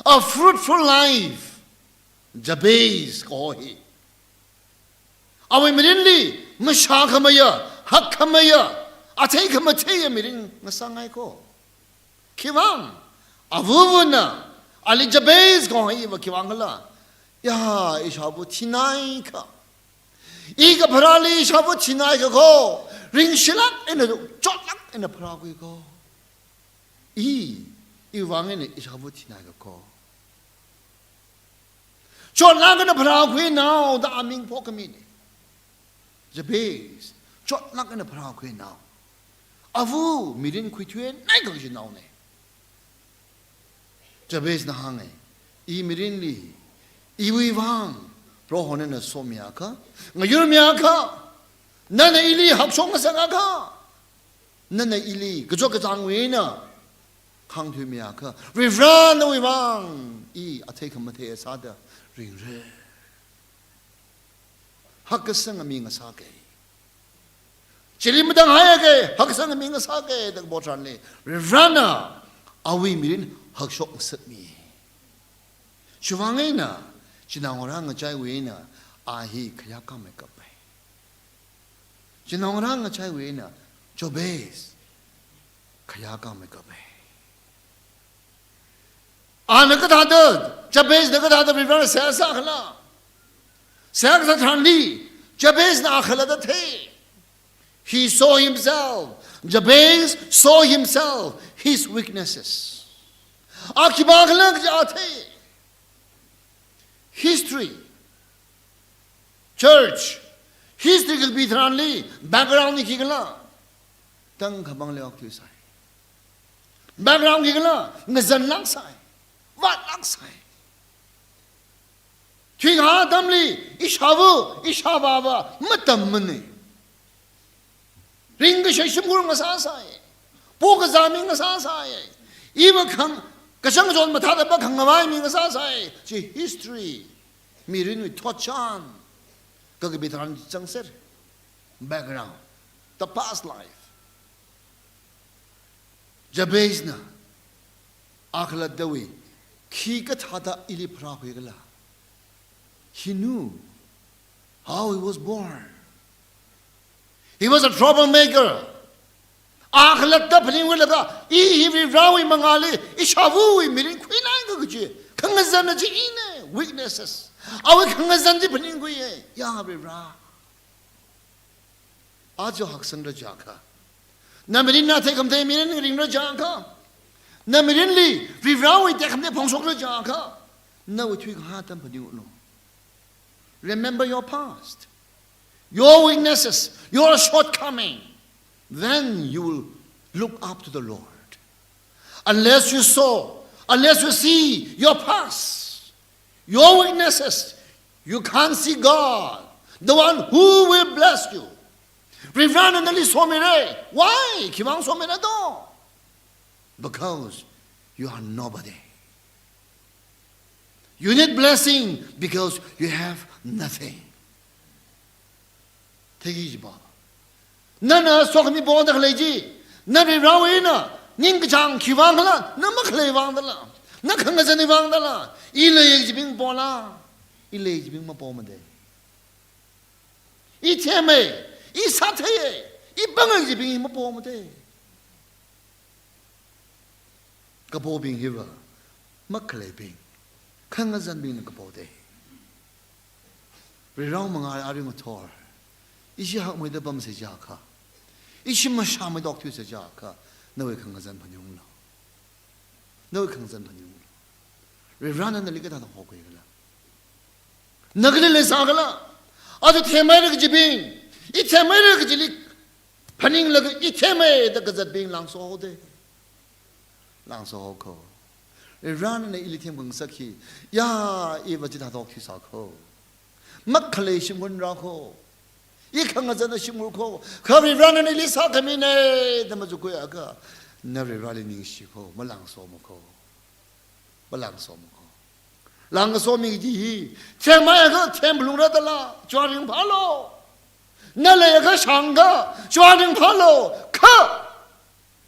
a fruitful life. Jabez kaho hi awui mirinli mashākhameiya, hakkhameiya, athei khamatheiya mirin ngasāngai ko. Khiwuivang, avavana ali Jabez kaho hiva khiwuivang khala? Ya, ishāvā thinaikha. I kapharāli ishāvā thinaikha ko. Ringshilāk eina, chotlāk eina pharākhui ko. I, iwuivang eina ishāvā thinaikha ko. Chotlāk eina pharākhuinao da aming phokhamine. Jabez, chotlāk eina pharākhuinao. Ava mirin khuithuinaikha kajinaone. Jabezna hānge, I mirinli, iwuivang, Proho nana somiakha, ngayurmiakha, nana ili hakshok ngasakakha, nana ili kachot kachāngwui eina khangthuimiakha, Varivarā nawuivang I athei khamathei sāda ringra. Hakkasanga mi ngasāke. Chili matanghaiya ke, haksang mi ngasaka da kapo tharanli, Varivarana awui mirin hakshok ngasakmi. Chiwuivang eina, chinaongarā ngachaiwui eina, a hi khayā kāmeikapai. Chinaongarā ngachaiwui eina, Jabez khayā kāmeikapai. Ana kathāda, Jabezna kathāda Varivarana seihā sākhala? Seihā kasā tharanli, Jabezna a khalatta thei. He saw himself. Jabez saw himself, his weaknesses. A khipākhala kaji a thei. History. Church. History kapi tharanli, background hi khikhala? Tangkhamang leok thuisai. Background khikhala? Ngazanlāksai. Vātlāksai. Thuikahā atamli, ishāva, ishāvāva matammana. Ringkashei shimkhur ngasāsai. Pokazā mi ngasāsai. Iva khang, kachangchon mathāda va khangavai mi ngasāsai. Chi history. Mirinwui thotchan. Kakapi tharan changser. Background. The past life. Jabezna a khalattawui, khikathāda ili pharākhuikhala? He knew how he was born. He was a troublemaker. A khalatta phaningkhuilaga, i hi Varivarawui mangāli, ishāvawui mirin khuinai kaji, khangazanna chi ina, weaknesses. Awui khangazan chi phaningkhuiya, ya Varivara. Aja haksangra jiakha. Na mirin na tekhamatei mirin ringra jiakha. Na mirinli Varivarawui tekhamatei phongshokra jiakha. Nawui thuikahā atam phaningunglu. Remember your past, your weaknesses, your shortcoming. Then you will look up to the Lord. Unless you saw, unless you see your past, your weaknesses, you can't see God, the one who will bless you. Varivarana nali somira. Why? Khiwuivang somira do? Because you are nobody. You need blessing because you have nothing. Theiki jiba. Nana sokhami poda khalei chi. Na Varivarawui eina ningkachāng khiwuivang khala, na makhalei vang dala. Na khangazanwui vang dala. I leiya kajibing pola. I leiya kajibing mapomade. I thema, i sātheiya, i panga kajibing mapomade. Kapobing hiva, makhaleibing, khangazanbingna kapode. Varivarawui mangāli arui ngathor, ishi hakmeida pamsa jiakha, ishi mashāmeida okthuisa jiakha, nawui khangazan phaningunglu. Nawui khangazan phaningunglu. Varivarana nali kathāda hokhuikhala? Na kali leisākhala? Aja themaira kajibing, i themaira kajili phaninglaga i themaida kazatbing langso haode. Langso hao kho. Varivarana ili themkhangasak hi, ya, iva chithāda okthuisa kho. Makhalei shimkhur rā kho. I khangazanna shimkhur kho. Kha Varivarana ili sākhamina da machukhuiakha, na Varivarali ningshi kho, malangsomi kho. Malangsomi kho. Langsomi kaji hi, themhaiakha themphalungra dala, chiwui ringphālu. Na leiakha shāngakha, chiwui ringphālu. Kha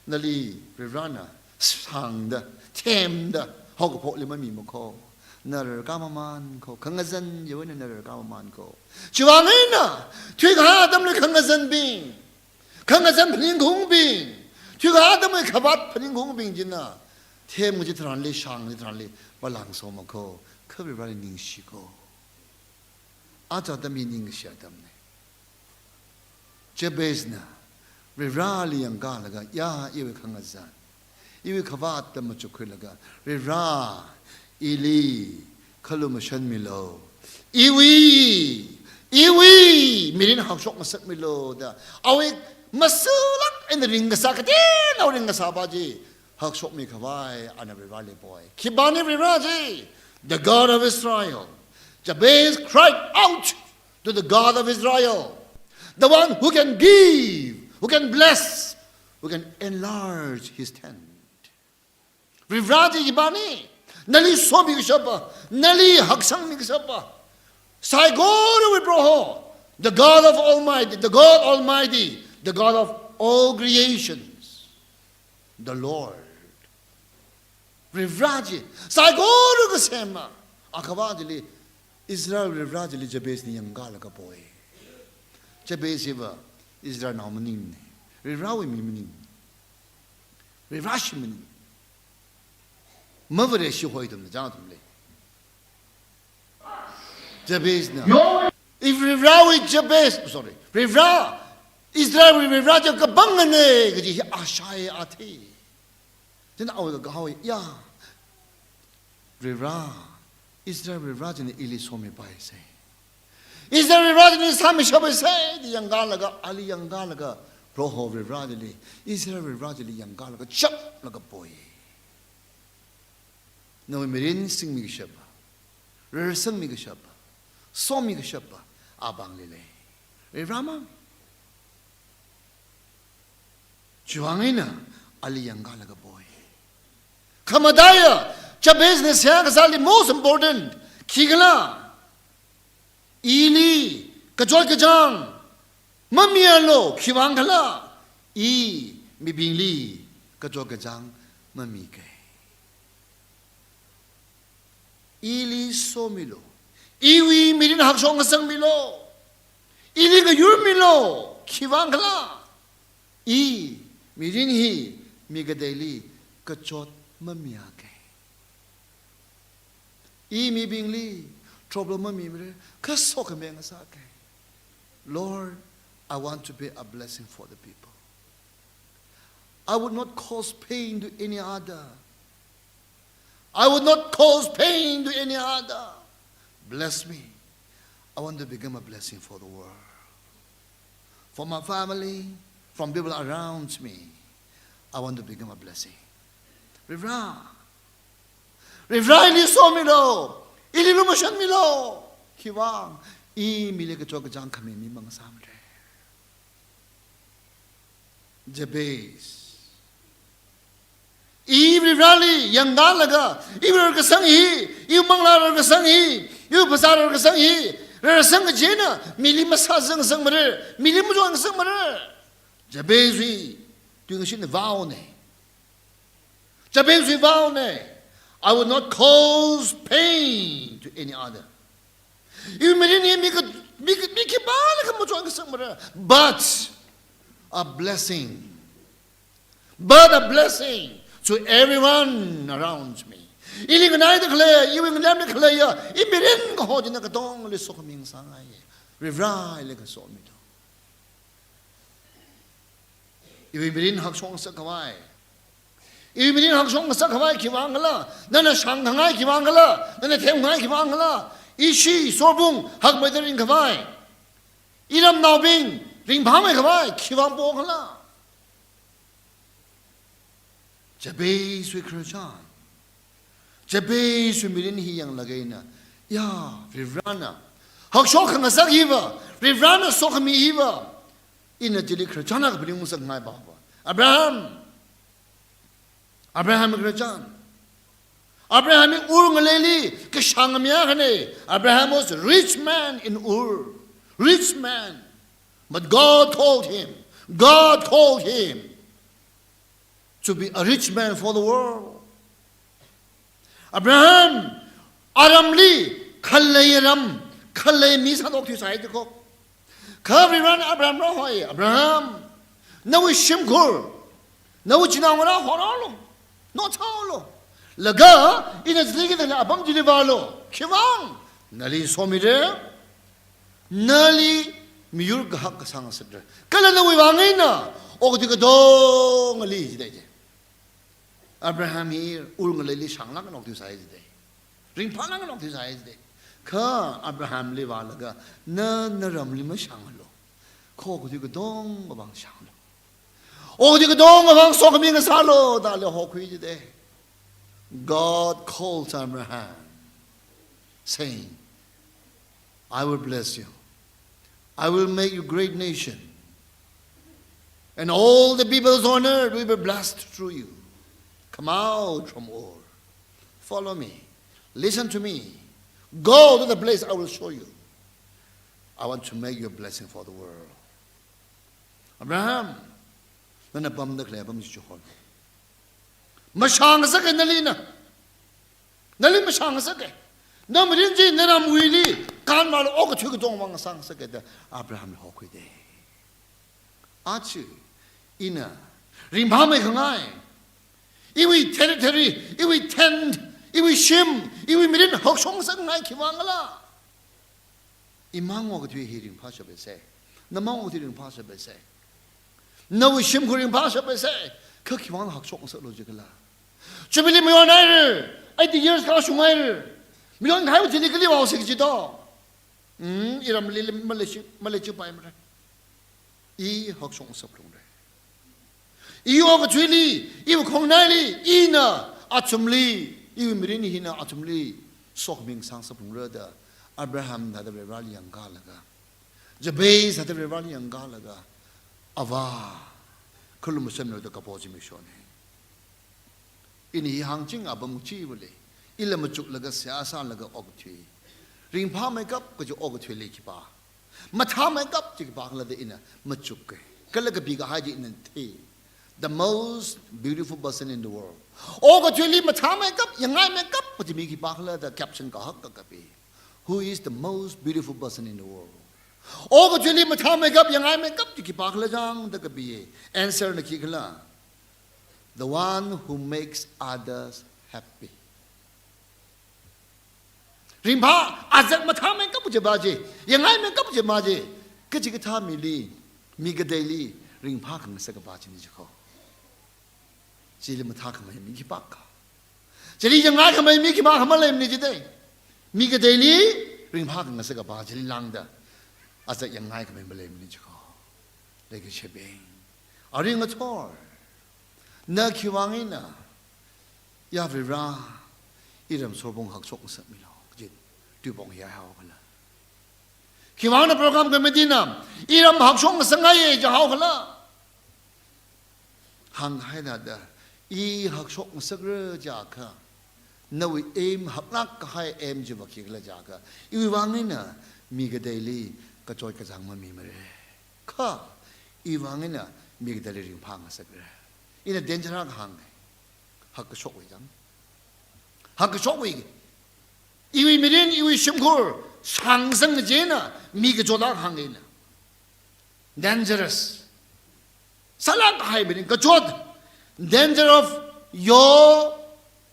nali Varivarana shāngda, themda, haokaphokli mamima kho. Na rarkāmamān kho, khangazan yawena na rarkāmamān kho. Chiwuivang eina, thuikahā atamli khangazanbing, khangazan phaningkhaungbing, thuikahā atamli khavāt phaningkhaungbing china, themkaji tharanli, shāngkaji tharanli, malangsomi kho, kha Varivarali ningshi kho. Aja atam hi ningshi atamna. Jabezna Varivarali yangkalaga, ya, iwui khangazan, iwui khavāt da machukkhuilaga, Varivara, ili khalumashanmilu. Iwui, iwui mirin hakshok ngasakmilu da. Awui masalak eina ringkasā kateonao ringkasāpa chi hakshokmi khavai ana Varivarali poi. Khipāna Varivara chi? The God of Israel. Jabez cried out to the God of Israel, the one who can give, who can bless, who can enlarge his tent. Varivara chi khipāna? Nali somikashapa, nali haksangmikashapa, saikorawui Proho, the God of Almighty, the God Almighty, The God of all creations, the Lord. Varivara chi, saikora kasema Akhava chili, Israel Varivara chili Jabezna yangkalaga poi. Jabez hiva Israelnao maningne. Varivarawui mi maning. Varivarashi maning. Mavareshi hoithumna chang athumli. Jabezna. Yo. If Varivarawui Jabez, sorry, Varivara, Israelwui Varivara chi kapangane kaji hi ashai athei. Chieina awui kahao ya. Varivara, Israel Varivara china ili somipaisei. Israel Varivara china sāmishappaisei da yangkalaga, ali yangkalaga, Proho Varivara chili, Israel Varivara chili yangkalaga chaplaga poi. Nawui mirin singmi kashapa, rarsangmi kashapa, somi kashapa apāngli lei. Varivara mang. Chiwuivang eina ali yangkalaga poi. Khamataiya, Jabezna seihā kasāli most important, khikhala, ili kachot kachāng mamialu, khiwuivang khala, i mibingli kachot kachāng mamikei. Ili somilu. Iwui mirin hakshok ngasakmilu. Ili ngayurmilu. Khiwuivang khala, i mirin hi mi kateili kachot mamiakei. I mibingli trouble mamimara, kha sokhami ngasakei. Lord, I want to be a blessing for the people. I would not cause pain to any other. I would not cause pain to any other. Bless me. I want to become a blessing for the world. For my family, from people around me, I want to become a blessing. Varivara. Varivara ili somilu, ili lumashanmilu, khiwuivang, i mili kachot kachāng khami mi mangasāmara. Jabez. I Varivarali yangkalaga, iwui rarkasang hi, iwui manglā rarkasang hi, iwui phasā rarkasang hi, rarsang kajina, mili masāzang sangmara, mili machot sangmara. Jabezwui tuingashit vowne. Jabezwui vowne. I will not cause pain to any other. Iwui mirin hi mi ka, mi ka, mi khipālakha machot sangmara. But a blessing. But a blessing to everyone around me. Ili nganaida khalei, iwui ngalemli khalei ya, i mirin kaho china katongli sokhami ngasāngai. Varivara ili kasomilu. Iwui mirin hakshok ngasak khavai. Iwui mirin hakshok ngasak khavai khiwuivang khala, nana shāngngai khiwuivang khala, nana themngai khiwuivang khala, ishi sorbung hakmeida ring khavai. Iramnaobing ringphāmei khavai khiwuivang po khala. Jabezwui khararchan. Jabezwui mirin hi yanglaga ina, ya, Varivarana hakshok khangasak hiva, Varivarana sokhami hiva, ina chili khararchan akha phaningung ngasakngai pa pa. Abraham. Abraham khararchan. Abraham hi Ur ngaleili kashāng mi akhane. Abraham was a rich man in Ur. Rich man. But God called him. God called him to be a rich man for the world. Abraham, aramli, khalei ram, khalei mi sāthuisai jiko. Kha Varivarana Abraham rāhoi, Abraham, nawui shimkhur, nawui chinaongarā horolu, nothāolu. Laga, ina chili kida apam chili vālu. Khiwuivang, nali somira, nali miyur kahak kasāng sāra. Kala nawui vang eina, okathui katongali jidai je. Abraham hi Ur ngaleili shānglāk nokathui sai jidai. Ringphālāk nokathui sai jidai. Kha Abrahamli vālaga, na naramli mashānglu. Kha okathui katonga vang shānglu. Okathui katonga vang sokhami ngasālu, dali hokhui jidai. God calls Abraham, saying, I will bless you. I will make you great nation. And all the peoples on earth will be blessed through you. Come out from Ur. Follow me. Listen to me. Go to the place I will show you. I want to make you a blessing for the world. Abraham, nana pamda khalei apam chi chihon. Mashāngasaka nali na. Nali mashāngasaka. Na mirin chi naramwuili, kanmala okathui katonga vang sāngasaka da Abrahamli hokhuida. Aja, ina, ringphāmei khangai. Iwui territory, iwui tent, iwui shim, iwui mirin hakshok ngasakngai khiwuivang khala. Imang okathui hi ringphāshapsa. Namang okathui ringphāshapsa. Nawui shimkhur ringphāshapsa. Kha khiwuivang hakshok ngasaklu jikhala. Jubilee mayonhaira, eighty years kashunghaira. Mayonhaiwui thili kali vāosi kaji to. Hmm, iramli maleishi, maleishi paimara. I hakshok ngasakphungra. Iwui okathuili, iwui khongnaili, ina athumli, iwui mirin hina athumli sokhami ngasakphungra da Abraham thāda Varivarali yangkalaga, Jabez thāda Varivarali yangkalaga, Avā, khalumashanlu da kapo chi mishona. Ina hi hāngching apam chiwuili, ila machuklaga seihā sālaga okathui ringphāmeikap kaji okathuili khipā, mathāmeikap chi khipākhala da ina machuka. Kala kapikahai chi ina thei. The most beautiful person in the world. Okathuili mathāmeikap, yangngaimeikap kaji mi khipākhala da caption kahak kakapi. Who is the most beautiful person in the world? Okathuili mathāmeikap, yangngaimeikap chi khipākhala jang da kapiya. Answer na khikhala. The one who makes others happy. Ringphā, azak mathāmeikap kajipa chi, yangngaimeikap kajipa chi, kachikathā mili, mi kateili ringphā khangasak kapa china jikho. Chili mathākhamei mi khipākha, chili yangngaikhami mi khipākha maleimana jida. Mi kateili ringphā khangasak kapa chili lāngda, azak yangngaikhami maleimana jikho. Leikashibing, arui ngathor, na khiwuivang eina, ya Varivara, iram sorbung hakshok ngasakmilu kaji tuipong hiya haokhala? Khiwuivang na program committee na iram hakshok ngasakngaiya jihaokhala? Hānghaida da, i hakshok ngasakra jiakha, nawui aim haklāk kahai aim chiva khikhala jiakha, iwui vang eina mi kateili kachot kachāng mamimara. Kha iwui vang eina mi kateili ringphā ngasakra. Ina danger kahāng, hakkashokwui jang. Hakkashokwui. Iwui mirin, iwui shimkhur sāngasang kajina, mi kachot kahāng eina. Dangerous. Sālāk kahai mirin kachot. Danger of your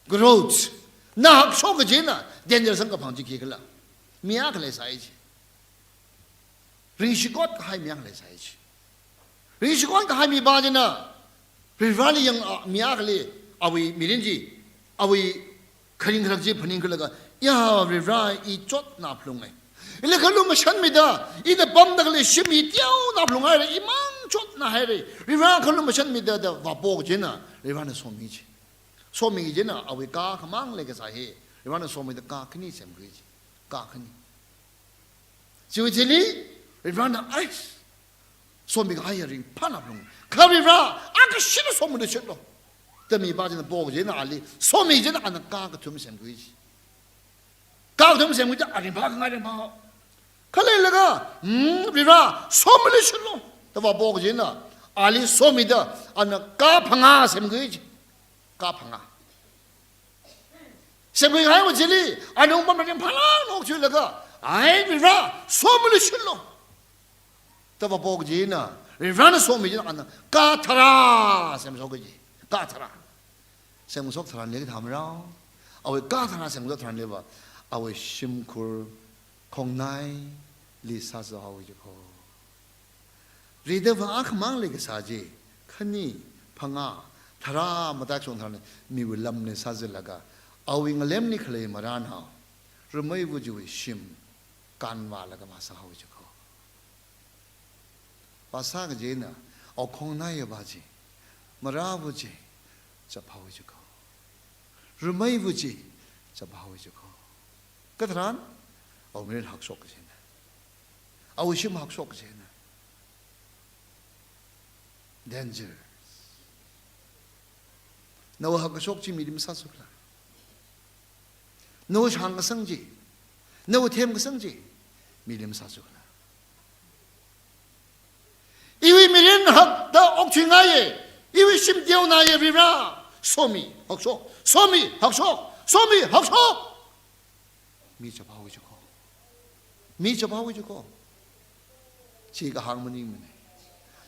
growth. Na hakshok kajina danger sangkaphang chi khikhala? Mi akha leisai chi. Ringshikot kahai mi akha leisai chi. Ringshikot kahai mipa china Varivarali yang, a, mi akhali, awui mirin chi, awui kharing kharak chi phaningkhuilaga, ya Varivara, i chotna phalunga. Ila khalumashanmida, ina pamda khalei shim hi teona phalunghaira, imang chotna haira. Varivara, khalumashanmida da vāpo kajina, Varivarana somi chi. Somi kajina, awui kā khamang leikasā hi, Varivarana somida kā khani semkhui chi. Kā khani. Chiwui thili, Varivarana, ai, somi kahai ringphāna phalung. Kha Varivara, akha shina somiluishitlu. Da mipa china po kajina ali, somi kajina ana kā kathum semkhui chi. Kā kathum semkhui chi, a ringphā khangai ringphā. Khaleilaga, hmm, Varivara, somiluishitlu. Da vāpo kajina, ali somida, ana kā phangā semkhui chi. Kā phangā. Semkhuihaiwui thili, ana ungpamla ringphālāk nok chilaga, ai Varivara, somiluishitlu. Da vāpo kajina, Varivarana somi kajina ana kā tharā semshok kaji, kā tharā. Semshok tharanli kathā marao, awui kā tharā semshok tharanliva, awui shimkhur khongnaili sāzāhaowa jikho. Ridava akhamang leikasā chi, khani, phangā, tharā mataishung tharanli, miwui lamli sāzālaga, awui ngalemli khalei marānao, rameiva chiwui shim, kanvālaga vāsāhaowa jikho. Vāsā kajina, awui khongnaiva chi, marāva chi, chaphaowa jikho. Rameiva chi, chaphaowa jikho. Katharan, awui mirin hakshok kajina. Awui shim hakshok kajina. Danger. Nawui hakkashok chi mili masāsukla. Nawui shāngasang chi, nawui themkasang chi, mili masāsukla. Iwui mirin hakda okthuingaiye. Iwui shim teonaiye Varivara. Somi hakshok, somi hakshok, somi hakshok. Mi chaphaowa jiko. Mi chaphaowa jiko. Chi kahāng maningmane.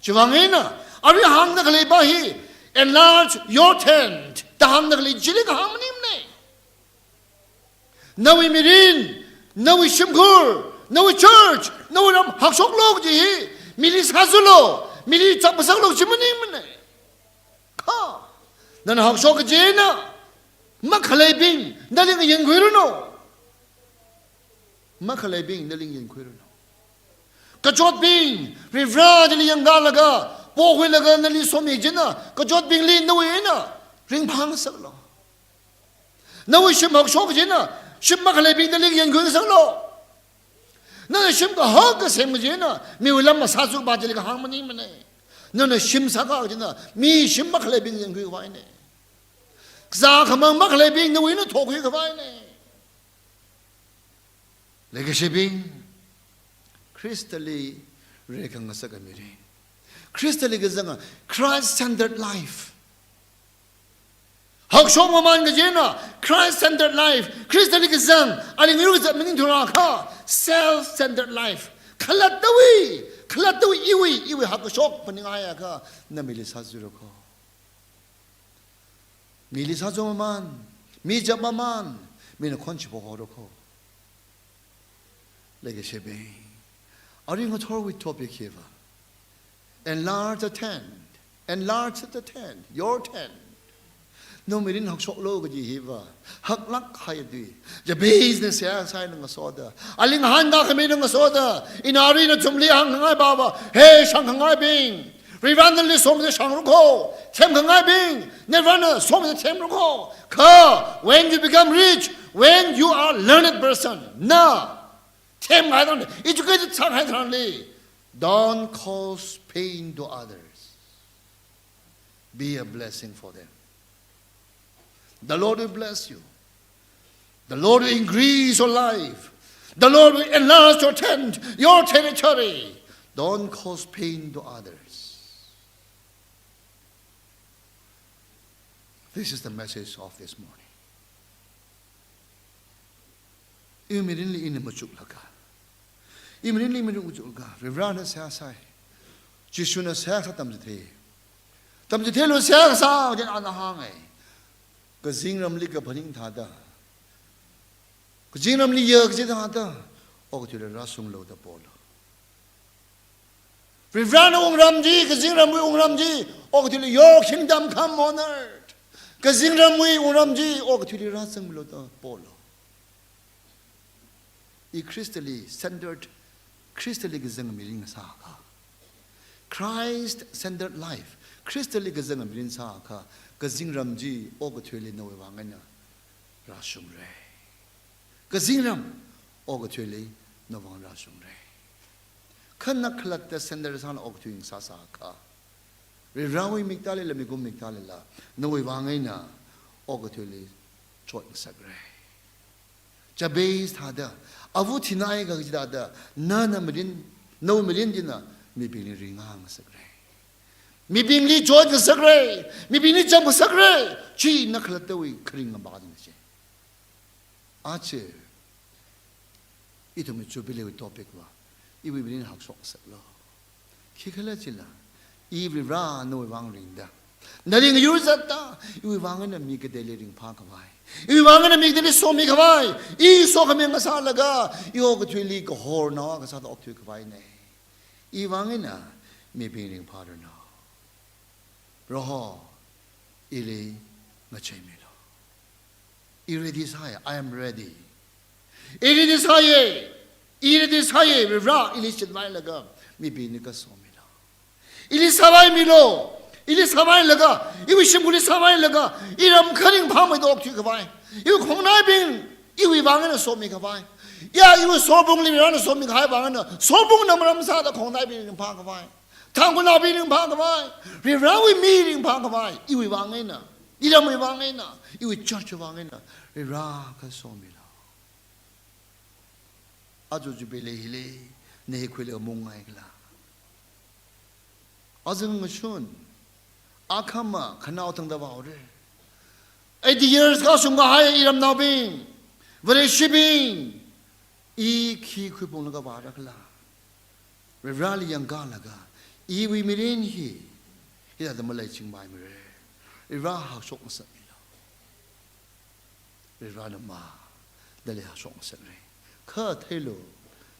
Chiwuivang eina, arui hāngda khaleipa hi, "Enlarge your tent" da hāngda khalei chili kahāng maningmane. Nawui mirin, nawui shimkhur, nawui church, nawui ram hakshoklu kaji hi, mili sāzulu, mili chapngasaklu kaji maningmane. Kha, nana hakshok kaji eina, makhaleibing nali ngayinkhuiranu. Makhaleibing nali ngayinkhuiranu. Kachotbing, Varivara nali yangkalaga, pokhuilaga nali somi chieina, kachotbingli nawui eina ringphāngasaklu. Nawui shim hakshok kaji eina, shim makhaleibing nali ngayinkhuingasaklu. Nana shim kahak kasem kaji eina, miwui lam masāzukpa chili kahāng maningmane. Nana shim sākha kaji eina, mi shim makhaleibing ngayinkhui khavaine. Kazā khamang makhaleibing nawui eina thokhui khavaine. Leikashibing, Khristali rekhangasaka mirin. Khristali kazanga, Christ-centered life. Hakshok mamān kaji eina, Christ-centered life. Khristali kazang, ali ngayur kazat maningthurakha, self-centered life. Khalattawui, khalattawui iwui, iwui hakshok phaningaiakha, na mili sāzura kho. Mili sāzo mamān, mi chap mamān, mina khon chiphok haora kho. Leikashibing, arui ngathorwui topic hiva, enlarge the tent, enlarge the tent, your tent. Nawui mirin hakshoklu kaji hiva, haklāk kahai tui. Jabezna seihā sāhaina ngasoda, ali ngahānda khamina ngasoda, ina arui nathumli hāngkhangai pava, he shāngkhangaibing, Varivarana nali somida shāngrakho, themkhangaibing, Varivarana somida themrakho. Kha, when you become rich, when you are learned person, na themkahai tharan, educated sākahai tharanli, don't cause pain to others. Be a blessing for them. The Lord will bless you. The Lord will increase your life. The Lord will enlarge your tent, your territory. Don't cause pain to others. This is the message of this morning. Iwui mirinli ina machuklaga, iwui mirinli ina machuklaga, Varivarana seihā sai. Jishuna seihā sā tamchithei. Tamchitheilu seihā sā, then ana hāngai. Kazingramli kaphaning thāda, kazingramli ya kaji thāda, okathuili rāshunglu da polu. Varivarana wungram chi, kazingramwui wungram chi, okathuili your kingdom come on earth. Kazingramwui wungram chi, okathuili rāzangmilu da polu. I Khristali centered, Khristali kazang mirin sākha, Christ-centered life, Khristali kazang mirin sākha, kazingram chi okathuili nawui vang eina rāshungra. Kazingram okathuili nawui vang rāshungra. Kha na khalatta centered sāla okathui ngasā sākha, Varivarawui miktālila, mikumo miktālila, nawui vang eina okathuili chotngasakra. Jabez thāda, ava thinai kaji thāda, nana mirin, nawui mirin china mibingli ringngasakra. Mibingli chotngasakra, mibingli chapngasakra, chi na khalattawui kharing ngabading chi. Aja, ithumwui Jubilee wui topic va, iwui mirin hakshokngasaklu. Khikhalajila, i Varivara nawui vang ringda, nali ngayur zatda, iwui vang eina mi kateili ringphākhavai, iwui vang eina mi kateili somikhavai, i sokhami ngasālaga, i okathuili kahornao akha sāda okthuikhavaina. Iwui vang eina mibing ringphāranu. Proho, ili ngacheimilu. I ready sāya, I am ready. I ready sāya, I ready sāya, Varivara, ili shitvailaga mibingli kasomilu. Ili sāvaimilu, ili sāvailaga, iwui shimkhurli sāvailaga, i ram kharing phāmeida okthuikhavai, iwui khongnaibing iwui vang eina somikhavai, ya iwui sorbungli Varivarana somikahai vang eina, sorbungna maram sāda khongnaibing ringphākhavai, Tangkhulnaobing ringphākhavai, Varivarawui mi ringphākhavai, iwui vang eina, iramwui vang eina, iwui church wui vang eina, Varivara kasomilu. Aja Jubilee hili, na hi khuilaga mungngai khala? Azing ngashun, akhama khanao tangda vāhaora. Eighty years kashung kahai iramnaobing, Vareshibing, i khi khuiphunglaga vāra khala? Varivarali yangkalaga, iwui mirin hi hithāda maleichingpaimara. Varivara hakshok ngasakmilu. Varivarana ma nali hakshok ngasakra. Kha theilu,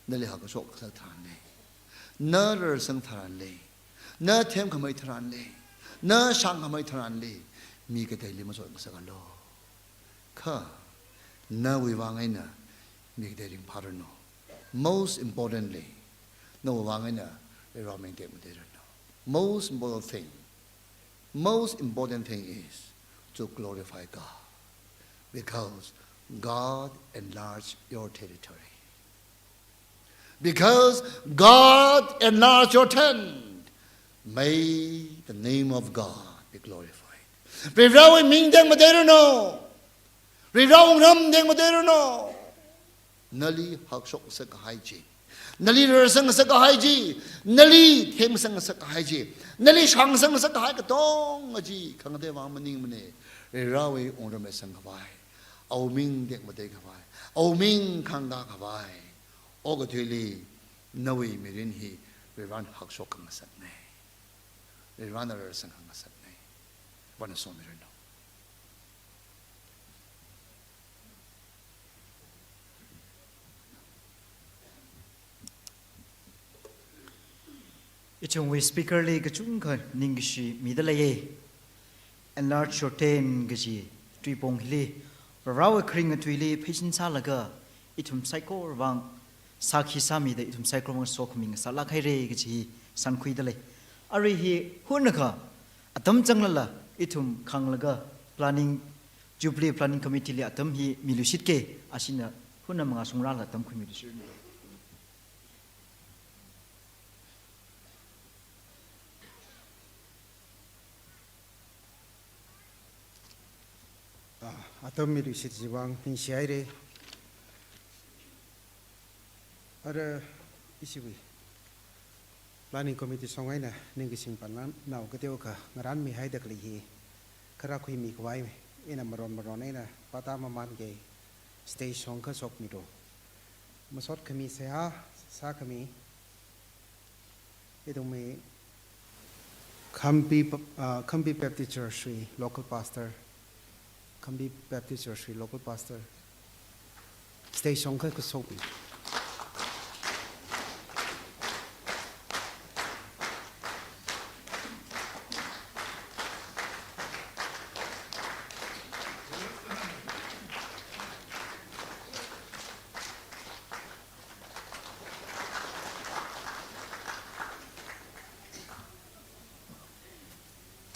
nali hakshok ngasak tharan lei. Na rarsang tharan lei. Na themkhamei tharan lei. Na shāngkhamei tharan lei. Mi kateili masot ngasakalu. Kha nawui vang eina mi katei ringphāranu. Most importantly, nawui vang eina Varivara ming tekmateiranu. Most important thing, most important thing is to glorify God, because God enlarge your territory. Because God enlarge your tent, may the name of God be glorified. Varivarawui ming tekmateiranu. Varivara wungram tekmateiranu. Nali hakshok ngasak kahai chi, nali rarsang ngasak kahai chi, nali themngasang ngasak kahai chi, nali shāngsang ngasak kahai katonga chi khangatei vang maningmana. Varivarawui wungram eisang khavai, awui ming tekmatei khavai, awui ming khangkā khavai, okathuili nawui mirin hi Varivarana hakshok khangasakna. Varivarana rarsang khangasakna. Varivarana somiranu. Ithumwui speaker li kachungkha ningkashi mida leiya. Enlarge your tent kaji tuipong hili, Varewui kharing atuili pheisin sālaga, ithum saikora vang sākhi sāmida, ithum saikora vang sokhami ngasālāk haira kaji sankhuida lei. Arui hi hunakha atam changlala, ithum khanglaga planning, Jubilee Planning Committee li atam hi miluishitki, ashina huna mangā shungrālaga atam khuimiluishitna. Ah, atam miluishit chiwui vang ningshi haira. Ara ishiwui Planning Committee shong eina ningkaching panglānao kateokha ngaranmi haida khalei hi, kharā khuimi khavai eina maron maron eina pata maman kei stage shong kashokmilu. Masot khami seihā sākhami, ithumwui Khampi, ah, Khampi Baptist Church wui local pastor, Khampi Baptist Church wui local pastor, stage shong kashokmi.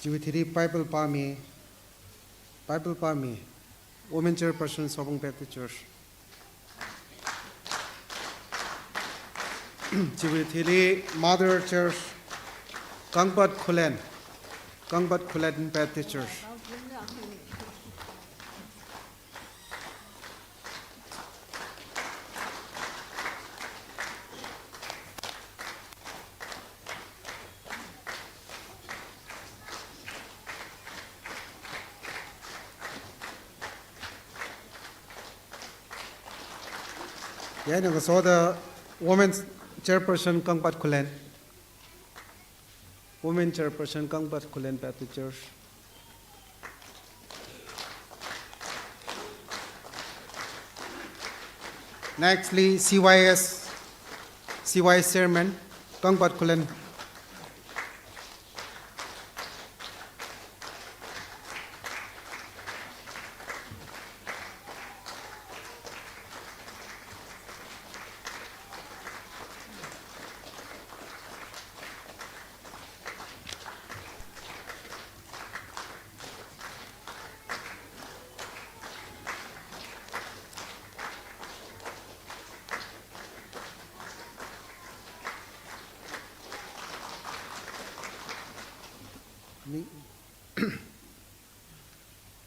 Chiwui thili Bible pāmi, Bible pāmi, Women Chairperson, Sopung Baptist Church. Chiwui thili Mother Church, Kangpat Khullen, Kangpat Khullen Baptist Church. Chieina ngasoda Women Chairperson, Kangpat Khullen. Women Chairperson, Kangpat Khullen Baptist Church. Nextly, C Y S, C Y S Chairman, Kangpat Khullen. Mi,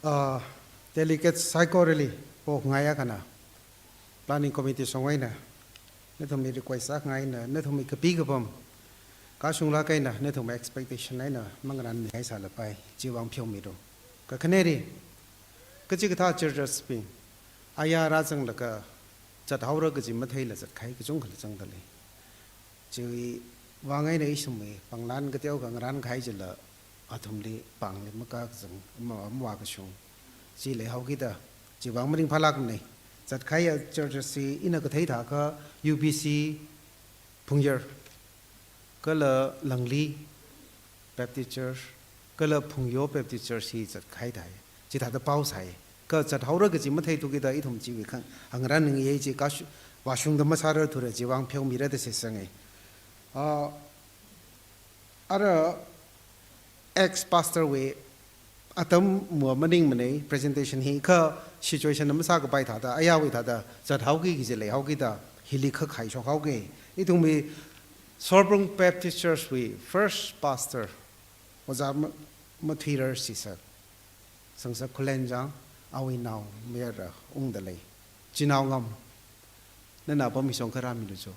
ah, delegate saikorali pokngai akhana, Planning Committee shong eina nathumli request sāngaina, nathumwui kapi kapam, Kashunglāk eina nathum expectation eina mangarānmihai sālapai, chiwui vang pheomiro. Kakhaneli, kachikathā churches bing, aya rāzanglaga zathaora kaji matheila zatkahai kachungkhala zangda lei. Chiwui vang eina ishimwui pānglan kateokha ngarānkahai chila athumli pāngli makazang, ma-, mavākashung. Chi leihaokida, chiwui vang maningphālākmanei. Zatkahaiya churches chi ina kathei thākha U B C Phungyar, kala Langli Baptist Church, kala Phungyo Baptist Church hi zatkahai thai. Chithāda pao sai. Kha zathaora kaji matheithukida ithum chiwui khang hangrānngai chi kashu-, vāshungda masārarthura, chiwui vang pheomira da shitsangei. Ah, ara ex-pastor wui atam mua maningmanei presentation hi, kha situation na masākapai thāda, ayāwui thāda zathaoki kaji leihaokida, hili kha khaishokhaoki. Ithumwui Sorpung Baptist Church wui first pastor, Ojā Ma-, Mathuirar Shisak, Sangsak Khullen chang, awui naomayara ungda lei. Chinao Ngam, nana apam hi shongkha rāmilu cho.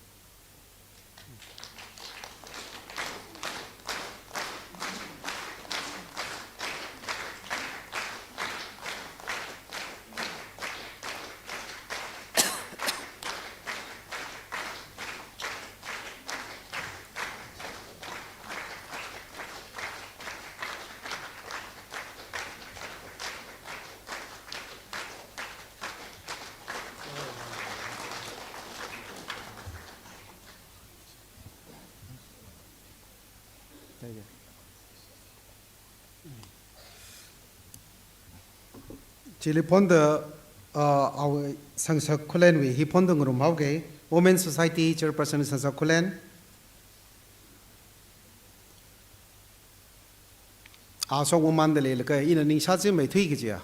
Chili phonda, uh, awui Sangsak Khullenwui hi phonda ngarumhaoki, Women Society Chairperson Sangsak Khullen. A shokmamānda leilaga ina ningshāchimeithui kajiya,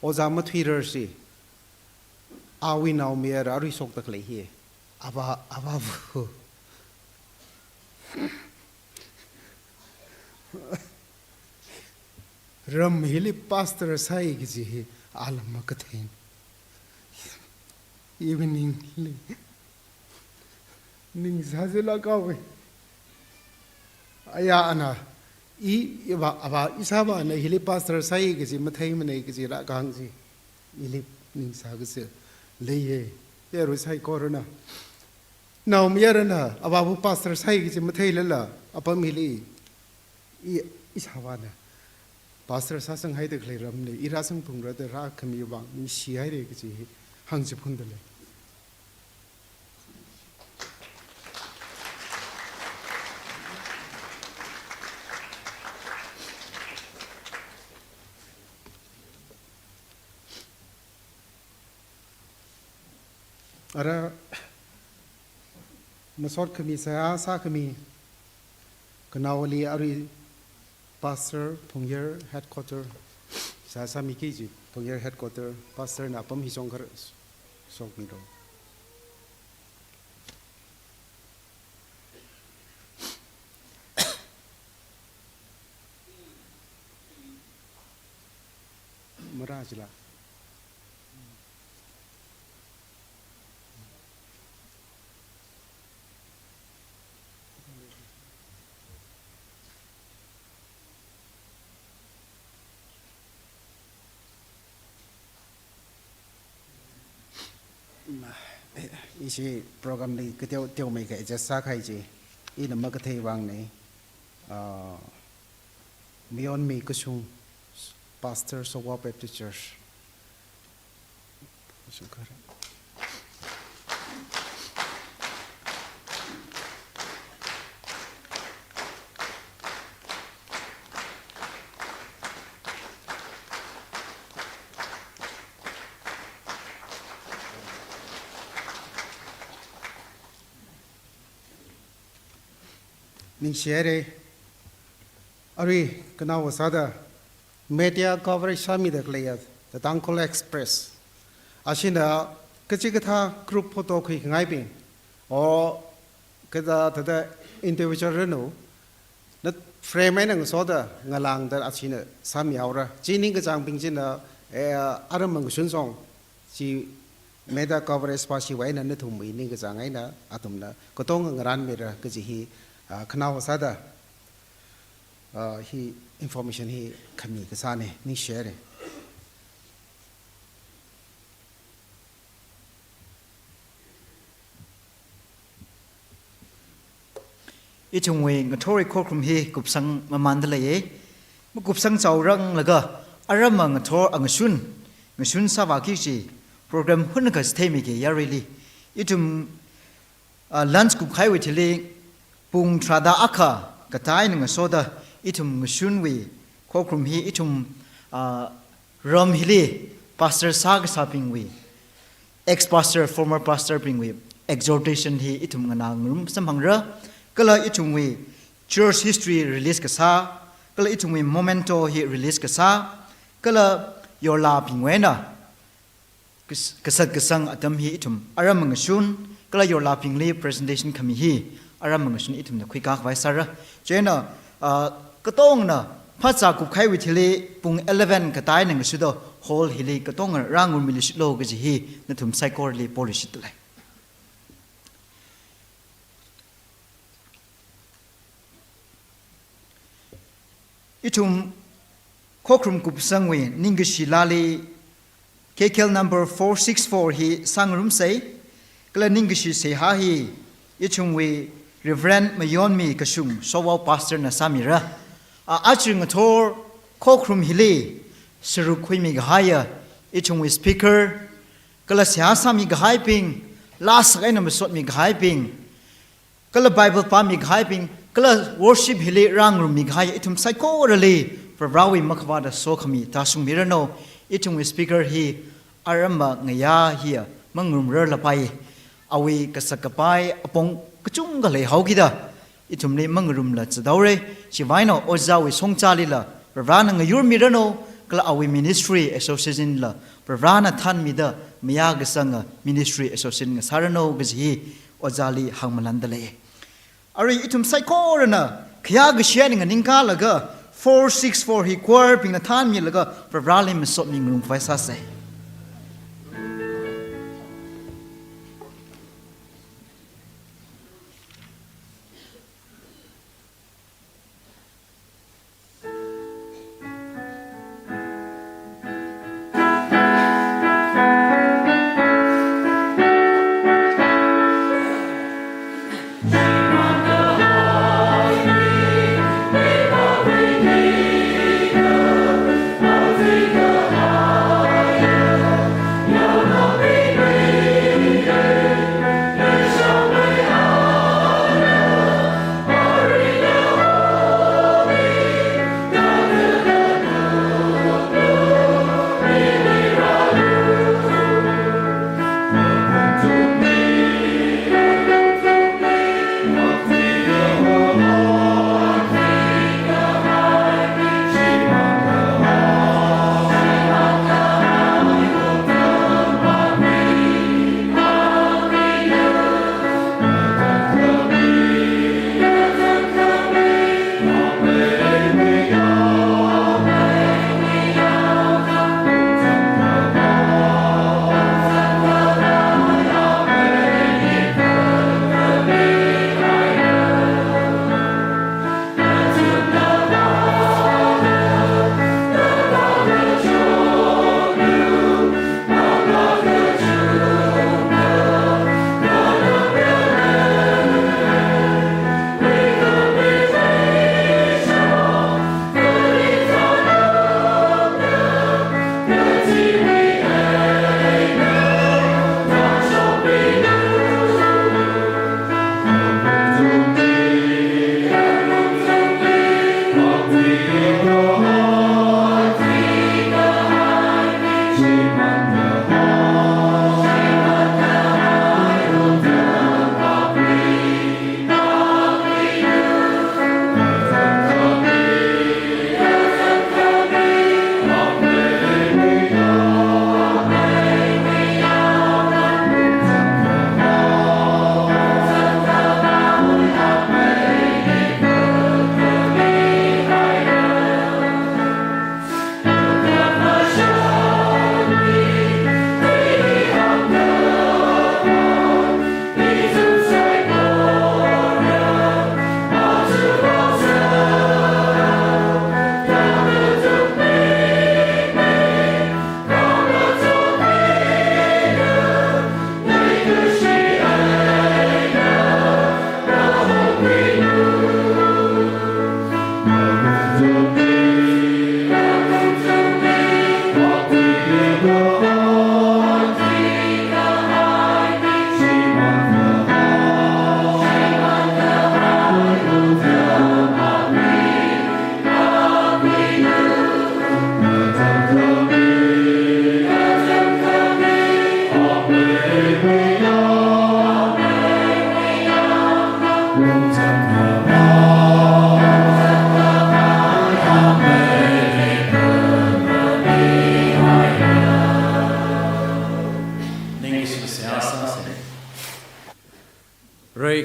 Ojā Mathuirar shi, awui naomayara arui shokda khalei hi. Avā, avāva. Ram hili pastor sāi kaji hi alam makathei. Evening li ningshāchilāk haowa. Aya ana, i, i va, ava, ishāvāna hili pastor sāi kaji matheimanei kaji rākahāng chi, ili ningshā kaji leiya. Yarui saikorana, naomayarana avāva pastor sāi kaji matheilala, apam hili i, ishāvāna pastor sāsanghaida khalei ramli i rāsangphungra da rākhami vang ningshihaira kaji hi hāngchiphunda lei. Ara masot khami seihā sākhami kanaowali arui Pastor Phungyar Headquarter, seihā sāmiki kaji Phungyar Headquarter Pastor na apam hi shongkha shokmilo. Marā chila. Ishi program li kateo teomeikha adjust sākahai chi, ina makathei vangna, ah, Mayonmi Kashung, Pastor Sowa Baptist Church. Ningshihaira. Arui kanaowa sāda media coverage sāmida khaleiya The Tangkhul Express, ashina kachikathā group photo khuikhangaibing, o kathāda individual ranu, na frame eina ngasoda ngalāngda ashina sāmihaora. Chi ningkachāngbing china, eh, aram mangshun song, chi media coverage pa shiwui eina nathumwui ningkachāng eina athumna katonga ngarānmira kaji hi Ah, khanao sāda, ah, hi information hi khami kasāna, ningshire. Ithumwui ngathorwui khokharum hi kupsang mamanda leiya. Makupsang chaoranglaga aramma ngathor angashun, ngashun sāvāki kaji program hunakha chitheimiki yaruili. Ithum, ah, lunch kupkhaiwui thili pung tharāda akha katā eina ngasoda ithum ngashunwui khokharum hi ithum, ah, ram hili pastor sākasābingwui, ex-pastor, former pastor bingwui exhortation hi ithum nganāngarum samphangra, kala ithumwui church history release kasā, kala ithumwui memento hi release kasā, kala yorlābingwui eina kas-, kasat kasang atam hi ithum aramma ngashun, kala yorlābingli presentation khami hi aramma ngashun ithumna khuikā khavai sāra. Chieina, ah, katongna phazā kupkhaiwui thili pung eleven katā eina ngasuda hall hili katongna rāngarummiluishitlu kaji hi nathum saikorali poruishitdalei. Ithum khokharum kupsangwui ningkashi laali K K L number four six four hi sāngarumsei, kala ningkashi seihā hi ithumwui Reverend Mayonmi Kashung Showao pastor na sāmira. A, aja ngathor khokharum hili sāruk khuimi kahaiya ithumwui speaker, kala seihā sāmi kahaibing, laa sākahaina masotmi kahaibing, kala Bible pāmi kahaibing, kala worship hili rāngarummi kahai ithum saikorali Prohowui makhavāta sokhami tāshungmiranu. Ithumwui speaker hi aramma ngayā hiya mangarumrarlapai. Awui kasak kapai apong kachungkha leihaokida ithumli mangarumla zadaore. Chiwui eina ojāwui shongzalila Prohona ngayurmiranu, kala awui ministry association la Prohona thanmida mayā kasanga ministry association ngasāranu kaji hi ojāli hāngmalanda lei. Arui ithum saikorana khayā kashi eina nganingkalaga four six four hi choir bingna thanmilaga Proholi masotmi ngarumkhavai sāsei.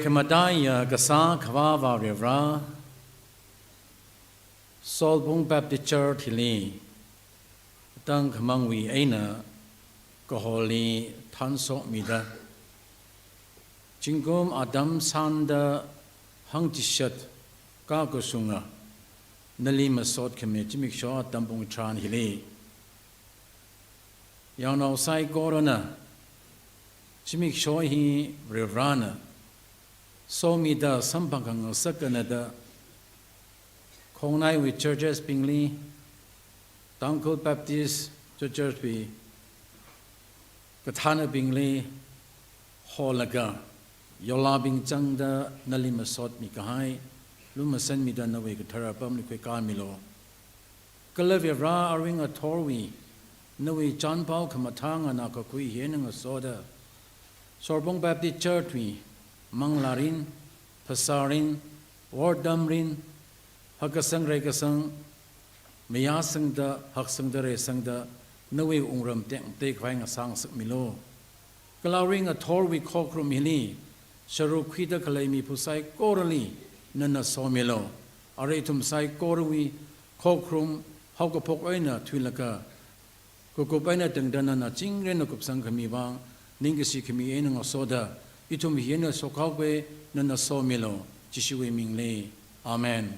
Khamataiya kasā Akhava Varivara, Sorbung Baptist Church hili tangkhamangwui eina kaholi thanshokmida, zingkum atam sāngda hangchishat kakashunga nali masot khami zimiksho atam pung tharan hili, yaonao saikorana zimiksho hi Varivarana somida samphang khangasak eina da, khongnaiwui churches bingli, Tangkhul Baptist Churches wui kathānabingli holaga, yolabing zangda nali masotmi kahai lumashanmida nawui kathara apamli khuikāmilu. Kala Varivara, aring athorwui nawui chānpao khamathā nganākakhui hi eina ngasoda, Sorbung Baptist Church wui manglārin, phasārin, wortamrin, hakkasang reikasang, mayāsangda, haksangda reisangda, nawui wungram tekmatek khavai ngasāngasakmilu. Kala aring athorwui khokharum hili sharuk khuida khalei miphu saikorali nana somilu. Arui ithum saikorawui khokharum haokaphok eina thuilaga, kakup eina tangda nana chingri eina kupsang khami vang ningkashi khami eina ngasoda, ithum hi eina shokhaokhui nana somilu, Jishuwui mingli. Amen.